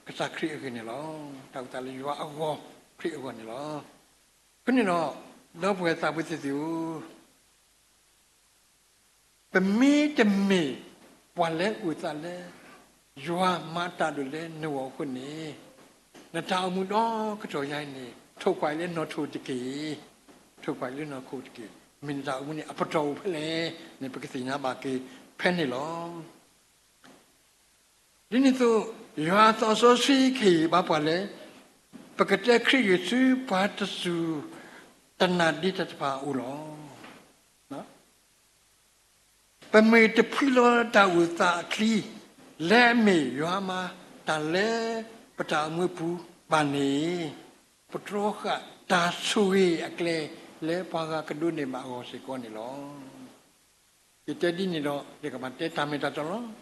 ကစၢ်ခရံာ်အဂ့ၢ်န့ၣ်လီၤ. တၢ်အိၣ်သးလၢယွၤအဂီၢ် ခရံာ်အဂီၢ်န့ၣ်လီၤ. အဃိန့ၣ်ဒီး ဒီပုၢ်ဝဲၢ်သးဝံၣ်သ့ၣ်သ့ၣ်ဧၢ, ပမ့တမ့ၢ်ပှၤလၢအအိၣ်သးလၢ ယွၤမၤတၢ်ဒိၣ်လၢနဂီၢ်အဃိန့ၣ်, နတၢ်အိၣ်မူဒီကတီၢ်ယၤအံၤန့ၣ် ထိၣ်ကွၢ်လၢနီၢ်ထိၣ်တက့ၢ်. ထိၣ်ကွၢ်လၢနီၢ်ခိၣ်တက့ၢ်. မ့ၢ်နတၢ်အိၣ်မူန့ၣ် အပတီၢ်အိၣ်ဖဲလဲၣ်န့ၣ် ပကသ့ၣ်ညါဘၣ်က့ၤဖဲန့ၣ်လီၤ. ဒ်န့ၣ်အသိး ယွၤအသးစီဆှံကဟ့ၣ်ဘါပှၤလၢ ပကတဲခရံာ်အဂ့ၢ်ဆူ ပှၤတစူၢ်တနာ်ဒံးတၢ်တဖၣ်အအိၣ်လီၤ. ပမ့ၢ်တဖှံလီၤတၢ်အုၣ်သးအချံ လၢအမ့ၢ်ယွၤမၤတၢ်လၢပတၢ်အိၣ်မူပူၤဘၣ်န့ၣ်, ပတြီဃာ်တၢ်ဆိၣ်ဂ့ၤအကျဲ လၢပှၤဂၤကဒိးန့ၢ်ဘၣ်အဂီၢ်စ့ၢ်ကီးန့ၣ်လီၤ. ယတဲဒ်န့ၣ်ဒီး ယကဘၣ်တဲတၢ်မ့ၢ်တၢ်တီလီၤ.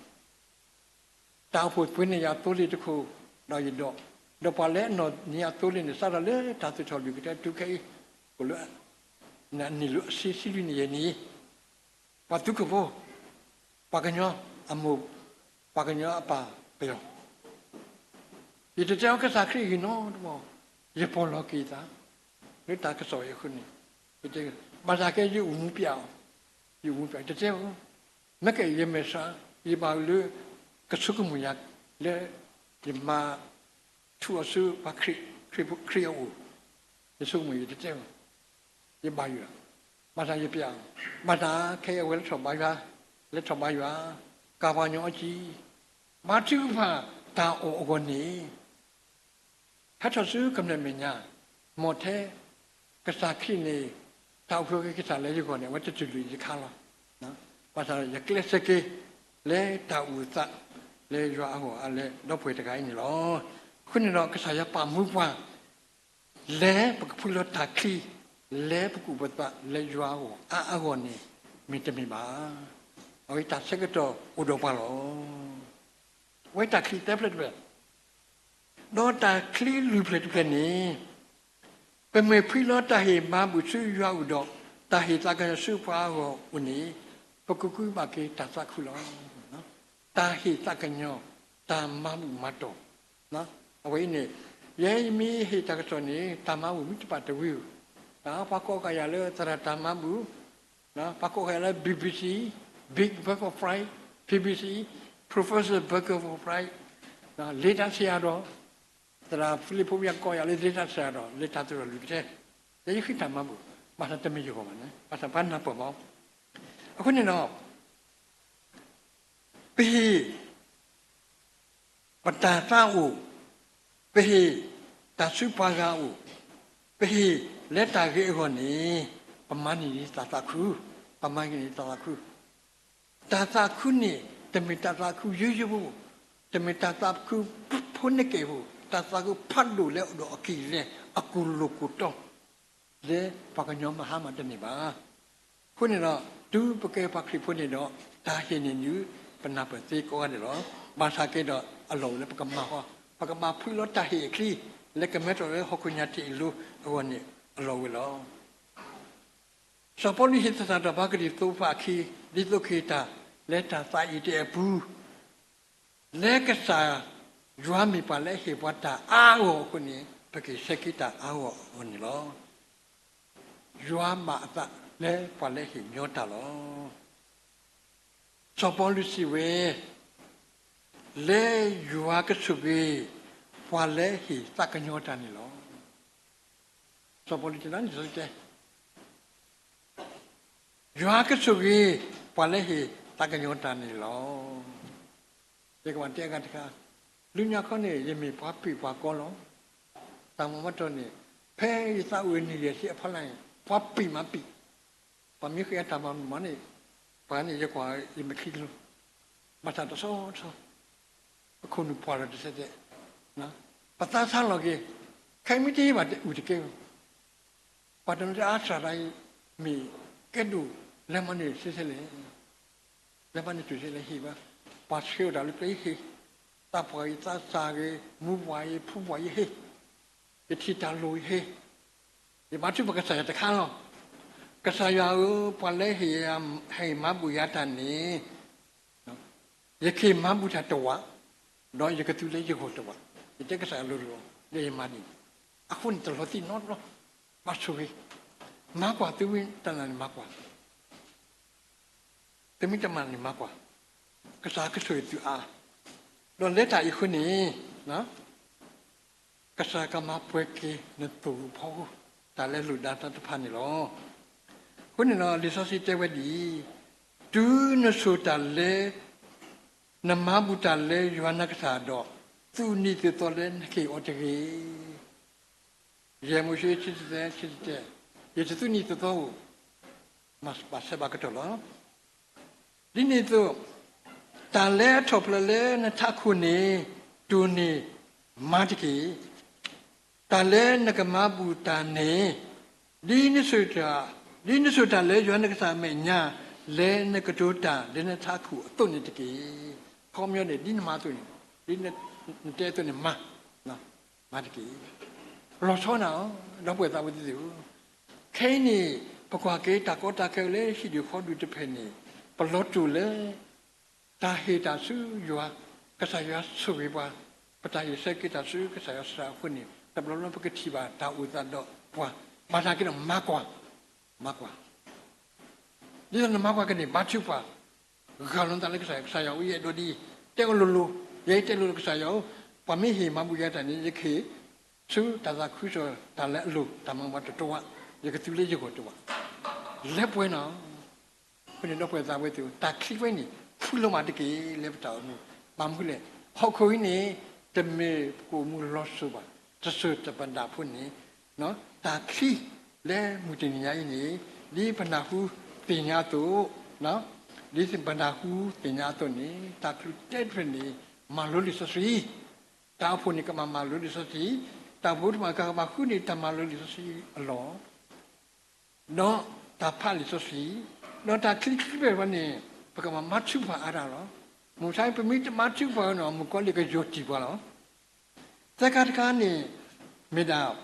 တၢ်အိၣ်ဖှိၣ်ပှ့ၤန့ၢ်ယၤသိလ့ၣ်တခိၣ်ဒီးယဒိး, ဒီးပှၤလၢအနီၢ်န့ၢ်အသိလ့ၣ်န့ၣ် စးထီၣ်လၢတၢ်သူၣ်ထီၣ်လွံၢ်ကတၢၢ်တုၤခဲအံၤ, အိၣ်လၢ နနံၣ်လွံၢ်ဆံ ဆံလွံၢ်နံၣ်ယဲၢ်နံၣ်, ပှၤသူခိၣ်ဖိ, ပှၤကညီအမိၢ်, ပှၤကညီအပၢ်ပယီၤ, ယတတဲအီၤကစၢ်ခရံာ်အဂ့ၢ်နီတဘျီ, ယပီၢ်လီၤက့ၤသး လၢတၢ်ကစီၣ်အံၤအဃိန့ၣ်, ယတဲ, ဘၣ်ဆၣ်ကဲယအိၣ်မူပျဲအီၤ, ယအိၣ်မူပျဲအီၤ တတဲဘၣ်, မ့ၢ်ကဲယမဲာ်ဆှး, ယဘၣ်လၢ ကဆိကမိၣ်ယၤ လၢ ယမၤ ထူးအီၤဆူပှၤခရံာ်, ခရံာ်အအိၣ်, ယဆိကမိၣ်ယတတဲဘၣ်, ယဘၣ်ယွၤ, ဘၣ်ဆၣ်ယပျဲအီၤ, ဘၣ်ဆၣ်ခဲအံၤအဝဲလဲၤထီၣ်ဘါယွၤ, လဲၤထီၣ်ဘါယွၤ, ကၤပှၤကညီအီကံ, ဘါထုကဖၣ်တၢ်အီၣ်အဂီၢ်န့ၣ် ဟဲထီၣ်ဆူကမျၢၢ်မဲာ်ညါ, မ်ထဲ ကစၢ်ခရံာ်န့ၣ် တၢ်အိၣ်ဖှိၣ်က့ၤကစၢ်လၢယဂီၢ်န့ၣ် အဝဲတတူၢ်လိာ်ယခါလီၤ. ဘၣ်ဆၣ်ယကျဲးစၢးက့ၤ လၢတၢ်အုၣ်သး လၢယွၤအဂီၢ်အါလၢဒီပုၢ်ဝဲၢ်တဂၤအံၤန့ၣ်လီၤ. အဃိန့ၣ်ဒီး ကစၢ်ယွၤပာ်မူပှၤ လၢပကဖှံလီၤတၢ်ချံ လၢပကအိၣ်ပသးလၢယွၤအဂီၢ်အါအါဂီၢ်န့ၣ် မ့ၢ်တမ့ၢ်ဘၣ်. အဝဲတၢ်ဆၢကတီၢ်အိၣ်ဒီးပှၤလီၤ. အဝဲတၢ်ချံသၢဖျၢၣ်တဖျၢၣ်, ဒီးတၢ်ချံလွံၢ်ဖျၢၣ်တဖျၢၣ်န့ၣ်, ပမ့ၢ်ဖှံလီၤတၢ်ဟ့ၣ်မၤဘူၣ်ဆူယွၤအအိၣ်ဒီး တၢ်ဟ့ၣ်သးကညီၤဆူပှၤအဂီၢ်အအိၣ်န့ၣ်, ပကကူးဘၣ်က့ၤတၢ်သးခုလီၤ. တၢ်ဟ့ၣ်သးကညီၤ, တၢ်မၤဘူၣ်မၤတီၢ်, အဝဲအံၤန့ၣ်, ယဲယမ့ၢ်ဟ့ၣ်တၢ်ကစီၣ်န့ၣ် တၢ်မၤဘူၣ်မ့ၢ်တဘၣ်တဝံၤဧိၤ, ပှၤကိးဃာ်ယၤလၢသရၣ်တၢ်မၤဘူၣ်, ပှၤကိးဃာ်ယၤလၢ BBC, Big Bag of Fry, BBC, Professor Bag of Fry, လ့တၢ်ဆံးအဒီး, သရၣ်ဖံလံးဖိမ့ၢ်ကိးယၤလၢ လ့တၢ်ဆံးအဒီး လ့တၢ်သရၣ်လွံၢ်ကတဲ, ယဲယဃ့တၢ်မၤဘူၣ်, ဘၣ်ဆၣ်တမ့ၢ်ယဂီၢ်ဘၣ်န့ၣ် ဘၣ်ဆၣ်ပှၤနၢ်ပၢၢ်မး. အဃိန့ၣ်ဒီး ပဟ့ၣ် ပတၢ်သးအိၣ်, ပဟ့ၣ်တၢ်ဆူပှၤဂၤအအိၣ်, ပဟ့ၣ်လၢတၢ်ဂ့ၤအဂီၢ်န့ၣ်, ပမၤန့ၢ်တၢ်သးခု, ပမၤန့ၢ်တၢ်သးခု. တၢ်သးခုန့ၣ် တမ့ၢ်တၢ်သးခုယိယိဖိ, တမ့ၢ်တၢ်သးခုဖိန့ၢ်က့ၤဖိ, တၢ်သးခုဖးဒိၣ်လၢအအိၣ်ဒီးအကံၢ်လဲၢ်အကူၣ်လိာ်ကူၣ်တီ လၢပှၤကညီမၤဟါမၢ်တန့ၢ်ဘၣ်. အဃိန့ၣ်ဒီး တုၤပကဲပှၤခရံာ်ဖိန့ၣ်ဒီး တၢ်ဟ့ၣ်န့ၢ်ဒုး ပနၢ်ပၢၢ်သ့ကိးဂၤဒဲးလီၤ. ဘၣ်ဆၣ်က့ဒီးအလီၢ်အိၣ်လၢပကမၤဃီ, ပကဘၣ်ဖှံလီၤတၢ်ဟ့ၣ်အချံ လၢကမဲထီၣ်လၢဟီၣ်ခိၣ်ညါထံးအလိၤအဂီၢ်န့ၣ် အလီၢ်အိၣ်ဝဲလီၤ. စီၤပီလူးဟ့ၣ်သဆၣ်ထီၣ်ပှၤကရံၣ်သူးဖိအခံ, ဒ်သိးကဟ့ၣ်တၢ်လၢတၢ်သးအံၤတအဲၣ်အပူၤ လၢကစၢ်ယွၤမ့ၢ်ပှၤလၢအဟ့ၣ်ပှၤတၢ်အါအါဂီၢ်ဂီၢ်အဃိန့ၣ် ပကဟ့ၣ်ဆၢက့ၤတၢ်အါဂီၢ်အဂီၢ်န့ၣ်လီၤ. ယွၤဘၣ်အသးလၢပှၤလၢဟ့ၣ်ညီတၢ်လီၤ. စီၤပီလူးစံးဝဲ, လၢယွၤကဆိၣ်ဂ့ၤ ပှၤလၢဟ့ၣ်သးကညီၤတၢ်န့ၣ်လီၤ. စီၤပီလူးတဲဒ်န့ၣ်, ယွၤကဆိၣ်ဂ့ၤ ပှၤလၢဟ့ၣ်သးကညီၤတၢ်န့ၣ်လီၤ. ယကဘၣ်တဲအဂၤတခါ, လၢညါခီန့ၣ် ယမ့ၢ်ပှၤပံာ်ပှၤကီလီၤ. တၢ်မၤမၤတီၢ်န့ၣ် ဖဲယသးအိၣ်နံၣ်ယဲၢ်ဆံအဖီလာ်န့ၣ် ပှၤပံာ်မၤပံာ်, ပှၤမ့ၢ်ဃ့အတၢ်မၤမၤန့ၣ်, ပှၤန့ၣ် ယကွၢ်ယမဲာ်ချံကလိ, ဘၣ်ဆၣ်တဆီဆီ ပခိၣ်နူာ်ပှၢ်လီၤတစဲးတဲ, ပသးဆါလီၤက့ၤ, ခဲအံၤမ့ၢ်တဟ့ၣ်ဘၣ်အုၣ်တကဲဧိၤ, ပှၤတနီၤတဲအါစှၤတၢ်အံၤ မ့ၢ်ကဲဒိၣ်လဲၤမၤန့ၢ်ဆဲးဆဲးလဲၣ်, လဲၤမၤန့ၢ်တုၤဆဲးလဲၣ်ဟ့ၣ်ဘၣ်, ပှၤဆှၢအိၣ်တၢ်လၢကျဲဟ့ၣ်, သးပှၢ်ဂ့ၤသးစၢ်ဂ့ၤ မူပှၢ်ဂ့ၤ ဖူပှၢ်ဂ့ၤဟ့ၣ်, ယထံၣ်တၢ်လိၣ်ဟ့ၣ်, ယဘါထုကဖၣ်ကစၢ်ယွၤတခါလီၤ. ကစၢ်ယွၤဧၢ, ပှၤလၢဟ့ၣ်မၤဘူၣ်ယၤတၢ်န့ၣ် ယကဟ့ၣ်မၤဘူၣ်တၢ်တဝာ်, ဒီးယကသူလၢယဂီၢ်တဝာ်, ယတဲကစၢ်ယွၤလိၤလိၤ လၢယမၤန့ၣ်, အဃိန့ၣ်တလီၤသံနီတဘျီ, ဘၣ်ဆိၣ်ဂ့ၤ, မၤကွၢ်သုဝံတၢ်နာ်န့ၣ်မၤကွၢ်, သုမ့ၢ်တမၤန့ၣ်မၤကွၢ်, ကစၢ်ကဆိၣ်ဂ့ၤသုအါ, ဒီးလၢတၢ်အံၤအဃိန့ၣ် ကစၢ်ကမၤပှဲၤက့ၤနသိၣ်အဖီခိၣ် တၢ်လၢလိၣ်ဒၣ်တၢ်တဖၣ်န့ၣ်လီၤ. အဃိန့ၣ်ဒီး လံာ်စီဆှံတဲဝဲဒ်အံၤ, တုၤနဆိၣ်တၢ်လၢ နမၤဘူၣ်တၢ်လၢယွၤနကစၢ်ဒီး, သူၣ်နံၤသးသီလၢနကဟ့ၣ်အီၤတဂ့ၤ. ယဲၢ်မိၤၡ့ ဆံတသၢ ဆံတတဲ, ယတသူၣ်နံၤသးသီဧိၤ, ဘၣ်ဆၢဘၣ်ကတီၢ်လီၤ. ဒ်န့ၣ်အသိး, တၢ်လၢအထီၣ်ဖျဲးလၢနထးခိၣ်န့ၣ်, တိၢ်န့ၢ်မၤတက့ၢ်. တၢ်လၢနကမၤဘူၣ်တၢ်န့ၣ်, ဒ်နဆိၣ်တၢ်, ဒ်နဆိၣ်တၢ်လၢယွၤနကစၢ်အမဲာ်ညါ, လၢနကတိၤတၢ်လၢနထးခိၣ်အသိးန့ၣ်တက့ၢ်. ခီပညီန့ၣ် ဒ်နမၤအသိးန့ၣ်, ဒ်နတဲအသိးန့ၣ်မၤ, မၤတက့ၢ်. လီၤဆီနၤအီၤ, ဒီပုၢ်ဝဲၢ်သးဝံၣ်သ့ၣ်ဧၢ, ခဲအံၤန့ၣ် ပကွၢ်က့ၤတၢ်ကီတၢ်ခဲလၢဟံၣ်ဒူၣ်ဃီဒူၣ်တဖၣ်န့ၣ်, ပလီၤတူာ်လၢ တၢ်ဟ့ၣ်တၢ်ဆူယွၤ, ကစၢ်ယွၤဆိၣ်ဂ့ၤပှၤ, ပတၢ်ဟ့ၣ်ဆၢက့ၤတၢ်ဆူကစၢ်ယွၤစှၤအဃိန့ၣ်, တဘျီဘျီပကထံၣ်ဘၣ်တၢ်အိၣ်သးဒီးပှၤ, ဘၣ်ဆၣ်က့ဒီးမၤကွၢ်, မၤကွၢ် ဒ်သိးနမၤကွၢ်ကန့ၣ် ဘါထုကဖၣ်, ဂၢ်လီၤနသးလၢကစၢ်ယွၤ, ကစၢ်ယွၤဧၢ ယအဲၣ်ဒိးဒ်အံၤ, တဲအီၤလိၤလိၤ, ယဲအံၤတဲလိၤလိၤ ကစၢ်ယွၤဧၢ, ပှၤမ့ၢ်ဟ့ၣ်မၤဘူၣ်ယၤတၢ်န့ၣ် ယကဟ့ၣ်ဆူတၢ်သးခုကစီၣ်တၢ်လၢအလိၤ, တၢ်မၤဝဲတဝာ်, ယကသူလၢယဂီၢ်တဝာ်, လဲၤပှဲၤနီၤ. အဃိန့ၣ် ဒီပုၢ်ဝဲၢ်သးဝံၣ်သ့ၣ်ဧၢ, တၢ်ချံဝဲန့ၣ် ဖှံလီၤမးတက့ၢ်လၢပတၢ်အိၣ်မူ, ဘၣ်မနုၤလဲၣ်, ဟီၣ်ခိၣ်အံၤန့ၣ် တမ့ၢ်ပကအိၣ်မူလီၤစိၤဘၣ်, တစိၤတပဒၣ်ဖိန့ၣ် တၢ်ချံလၢမုၢ်တနံၤညါအံၤန့ၣ်, ဒ်ပနၢ်ဟူသ့ၣ်ညါအသိး, ဒ်ပနၢ်ဟူသ့ၣ်ညါအသိးန့ၣ်, တၢ်ကလုၢ်တဲတဖျၢၣ်န့ၣ် မၤလိလံာ်စီဆှံ, တၢ်အိၣ်ဖှိၣ်န့ၣ် ကဘၣ်မၤလိလံာ်စီဆှံ, တၢ်အိၣ်ဖှိၣ်တဖၣ်ကဘၣ်ဃုန့ၢ်တၢ်မၤလိလံာ်စီဆှံအလီၢ် ဒီးတၢ်ဖးလံာ်စီဆှံ, ဒီးတၢ်ချံခံဖျၢၣ်တဖၣ်န့ၣ် ပကမၤမၤဆူၣ်ပှၤအါဒၣ်လီၤ. မုၢ်ဆါ ပမ့ၢ်တမၤဆူၣ်ပှၤန့ၣ် မုၣ်ကီၤလံၢ်ကယီၢ်တံၢ်ပှၤလီၤ. သၢခါတခါန့ၣ် မ့ၢ်ဒၣ်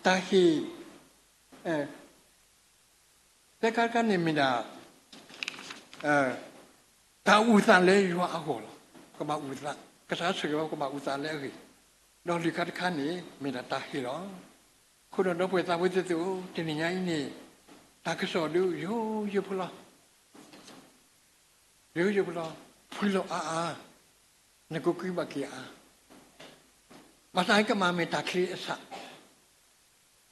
တၢ်ဟ့ၣ် သၢခါတခါန့ၣ်မ့ၢ်ဒၣ် တၢ်အုၣ်သးလၢယွၤအဂီၢ်လီၤ. ကဘၣ်အုၣ်သး, ကစၢ်ယွၤဆိၣ်ဂ့ၤဝဲ ကဘၣ်အုၣ်သးလၢအဂ့ၢ်, ဒီးလွံၢ်ခါတခါန့ၣ် မ့ၢ်ဒၣ်တၢ်ဟ့ၣ်လီၤ. အဃိဒီးဒီပုၢ်ဝဲၢ်သးဝဲသ့ၣ်ဧၢ, တနံၤညါအံၤန့ၣ် တၢ်ကစီၣ်ဒုးယိယိဖိလီၤ. ယိယိဖိလီၤ, ဖှံလီၤအါအါ, နကကူဘၣ်က့ၤအါ, ဘၣ်ဆၣ်ကမၣ်မ့ၢ်တၢ်ချံအဆၣ်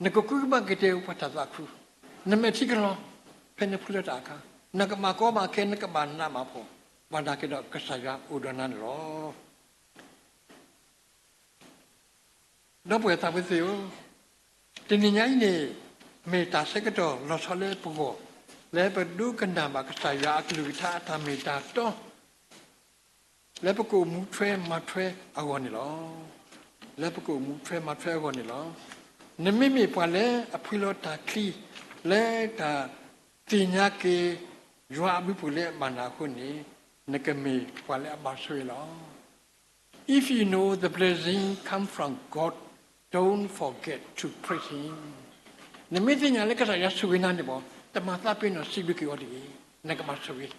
နကကူကဘၣ်က့ၤတဲပှၤတၢ်သးခု, နမဲာ်ထံကလီၤ, ဖဲနဖှံလီၤတၢ်အခါ, နကဘၣ်ကီဘၣ်ခဲ နကဘၣ်နးဘၣ်ဖှီၣ်, ဘၣ်ဒၣ်က့ၤဒီးကစၢ်ယွၤအိၣ်ဒီးနၤန့ၣ်လီၤ. ဒီပုၢ်ဝဲၢ်သးဝဲသ့ၣ်ဧၢ, တနံၤညါအံၤန့ၣ် မ့ၢ်တၢ်ဆၢကတီၢ်လီၤဆီလၢပဂီၢ်, လၢပဒိကနၣ်ဘၣ်ကစၢ်ယွၤအကလုၢ်ကထါအတၢ်မ့ၢ်တၢ်တီ လၢပကအိၣ်မူထွဲမၤထွဲအဂီၢ်န့ၣ်လီၤ. လၢပကအိၣ်မူထွဲမၤထွဲအဂီၢ်န့ၣ်လီၤ. နမ့မ့ၢ်ပှၤလၢအဖှံလီၤတၢ်ချံ လၢတၢ်သ့ၣ်ညါက့ၤ ယွၤအဘျုးဖှိၣ်လၢအဘၣ်နၤအဃိန့ၣ်, နကမ့ၢ်ပှၤလၢအဘၣ်ဆိၣ်ဂ့ၤလီၤ. If you know the blessing come from God, don't forget to praise Him. နမ့ၢ်သ့ၣ်ညါလၢကစၢ်ယွၤဆိၣ်ဂ့ၤနၤန့ၣ်ဘၣ်, တမၤသးပ့ၤနီၣ် စံးဘျုးက့ၤအီၤတဂ့ၤ, နကဘၣ်ဆိၣ်ဂ့ၤ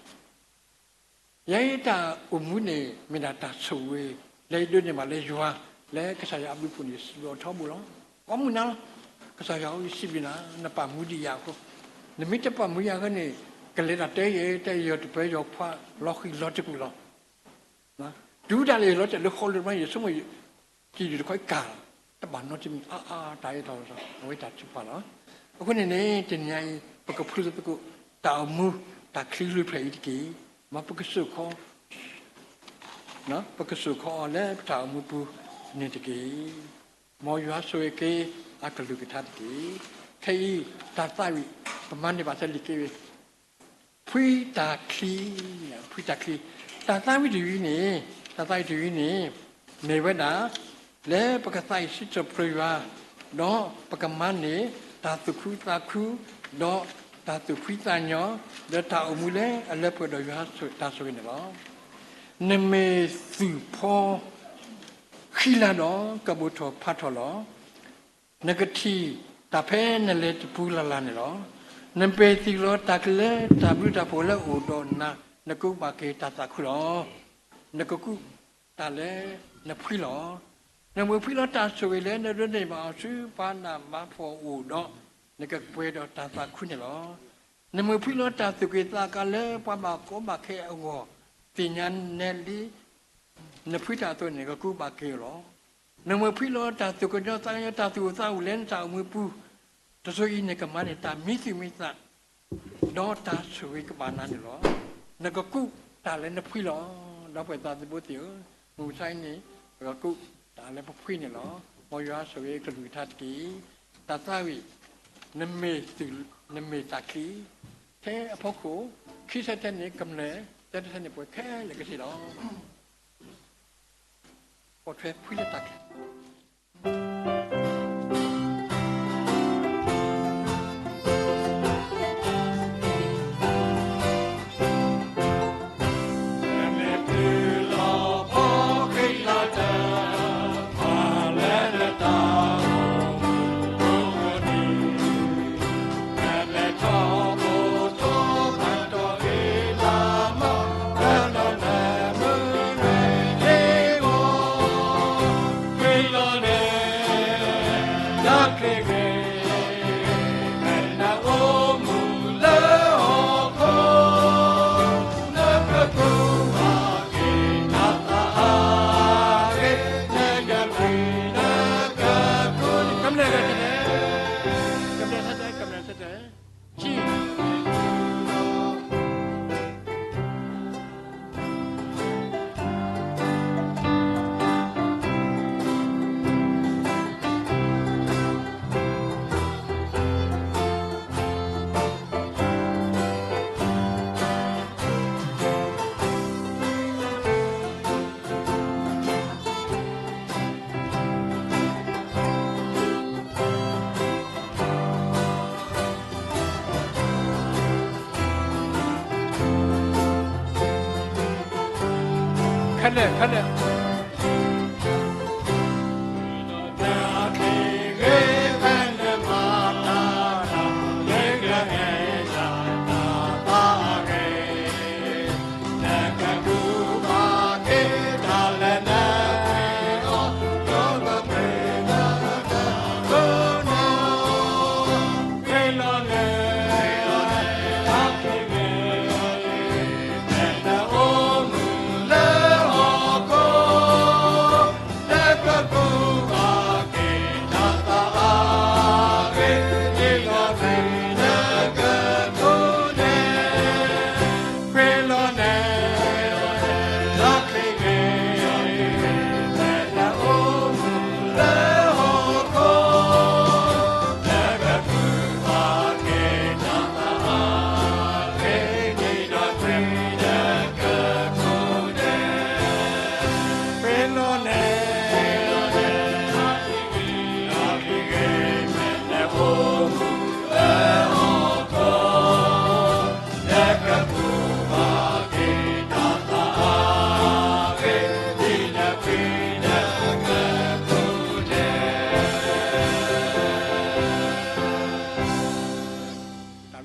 ယဲအတၢ်အိၣ်မူန့ၣ် မ့ၢ်ဒၣ်တၢ်ဆိၣ်ဂ့ၤ လၢယဒိးန့ၢ်ဘၣ်လၢယွၤ လၢကစၢ်ယွၤအဘျုးဖှိၣ်န့ၣ် စံးဘျုးအီၤထီဘိလီၤ. ကိးမုၢ်နၤလီၤ. ကစၢ်ယွၤဧၢ, ယစံးဘျုးနၤ, နပာ်မူဒံးယၤအဃိ, နမ့ၢ်တပာ်မူယၤအဃိန့ၣ်, ကလဲၤတၢ်တဲယဲ တဲယီၤတပၢၤယီၤခွါ လီၤဃံၤလီၤတကူၣ်လီၤ. တုၤဒၣ်လဲာ်ယလီၤတဲာ်လၢဃီလိၤတဘျီ ယဆိကမိၣ် ကံၣ်ဒုၣ်တခီအံၤကၢ်လီၤ, တဘၣ်နီတမံၤ အါအါ တၢ်အဲၣ်တီလီၤ, အဝဲတၢ်ထုကဖၣ်လီၤ. အဃိန့ၣ်န့ၣ် တနံၤညါအံၤ ပကဖှံလၢသကိး တၢ်အိၣ်မူ တၢ်ချံလွံၢ်ဖျၢၣ်အံၤတက့ၢ်. မ်ပကစိာ်ခီ, ပကစိာ်ခီအီၤလၢပတၢ်အိၣ်မူပူၤန့ၣ်တက့ၢ်. မ်ယွၤဆိၣ်ဂ့ၤက့ၤအကလုၢ်ကထါတက့ၢ်. ခဲအံၤ တၢ်သးဝံၣ် ပမၤန့ၢ်ဘၣ်ထဲလံာ်က့ဝဲ ဖှံတၢ်ချံ, ဖှံတၢ်ချံ, တၢ်သးဝံၣ်တယုၢ်န့ၣ်, တၢ်သးဝံၣ်တယုၢ်န့ၣ် မ့ၢ်ဝဲဒၣ် လၢပကသးအံၤစံးထီၣ်ပတြၢၤယွၤ, ဒီးပကမၤန့ၢ်တၢ်သူၣ်ခုသးခု, ဒီးတၢ်သူၣ်ဖှံသးညီ, ဒီးတၢ်အိၣ်မူလၢအလၢပှဲၤဒီးယွၤတၢ်ဆိၣ်ဂ့ၤန့ၣ်လီၤ. နမ့ၢ်သူၣ်ဖှီ ဃံလၤဒီးကဘိးထီၣ်ဖးထီၣ်လီၤ. နကထံၣ်တၢ်ဖဲနလဲၤတပူၤလၢ်လၢ်န့ၣ်လီၤ. နမ့ၢ်သံလီၤတၢ်ချံလၢတၢ်ဘျုးတၢ်ဖှိၣ်လၢအအိၣ်ဒီးနၤ, နကူဘၣ်က့ၤတၢ်သးခုလီၤ. နကကူးတၢ်လၢနဖှံလီၤ. နမ့ၢ်ဖှံလီၤတၢ်ဆိၣ်ဂ့ၤလၢနဒိးန့ၢ်ဘၣ်အီၤဆူပှၤနးဘၣ်ဖှီၣ်အအိၣ်ဒီး, နကပှဲၤဒီးတၢ်သးခုန့ၣ်လီၤ. နမ့ၢ်ဖှံလီၤတၢ်သူၣ်က့ၣ်သးကါလၢပှၤဘၣ်ကီဘၣ်ခဲအဂီၢ်, သ့ၣ်ညါနဲလံ နဖှံတၢ်အသိးန့ၣ် နကကူဘၣ်က့ၤအီၤလီၤ. နမ့ၢ်ဖှံလီၤတၢ်သူၣ်ကညီၤသးကညီၤ တၢ်သူၣ်အိၣ်သးအိၣ်လၢနတၢ်အိၣ်မူပူၤ, တစိၤအံၤနကမၤန့ၢ်တၢ်မံသူၣ်မံသး, ဒီးတၢ်ဆိၣ်ဂ့ၤကဘၣ်နၤန့ၣ်လီၤ. နကကူးတၢ်လၢနဖှံလီၤ. ဒီပုၢ်ဝဲၢ်သးသမူသ့ၣ်ဧၢ, မုၢ်မဆါအံၤန့ၣ် ပကကူးတၢ်လၢပဖှံန့ၣ်လီၤ. မ်ယွၤဆိၣ်ဂ့ၤကလုၢ်ကထါတက့ၢ်. တၢ်သးဝံၣ်, နမ့ၢ်တၢ်ချံ, ထဲအဖီခိၣ်, ခံဆၢထဲန့ၣ်ကမျၢၢ်, သၢဆၢထဲန့ၣ်ပှၤခဲလၢာ်ကစ့ၢ်လီၤ. ပိာ်ထွဲဖှံလၢတၢ်ချံ ခဲလၢာ်, ခဲလၢာ်.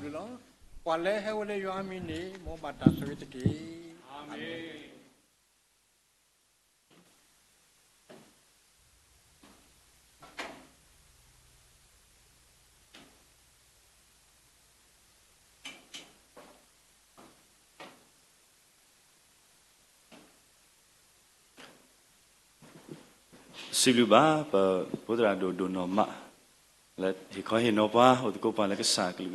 တၢ်ဘျုးလီၤ. ပှၤလၢဟဲဝဲလၢယွၤအမံၤန့ၣ် မ်ဘၣ်တၢ်ဆိၣ်ဂ့ၤတက့ၢ်. အၤမ့ၣ်. စံးဘျုးဘၣ် ပဖိသရၣ်ဒိၣ်ဒိၣ်နီၢ်မး လၢဟ့ၣ်ခီဟ့ၣ်နီၤပှၤ အိၣ်သကိးပှၤလၢကစၢ်ကလုၢ်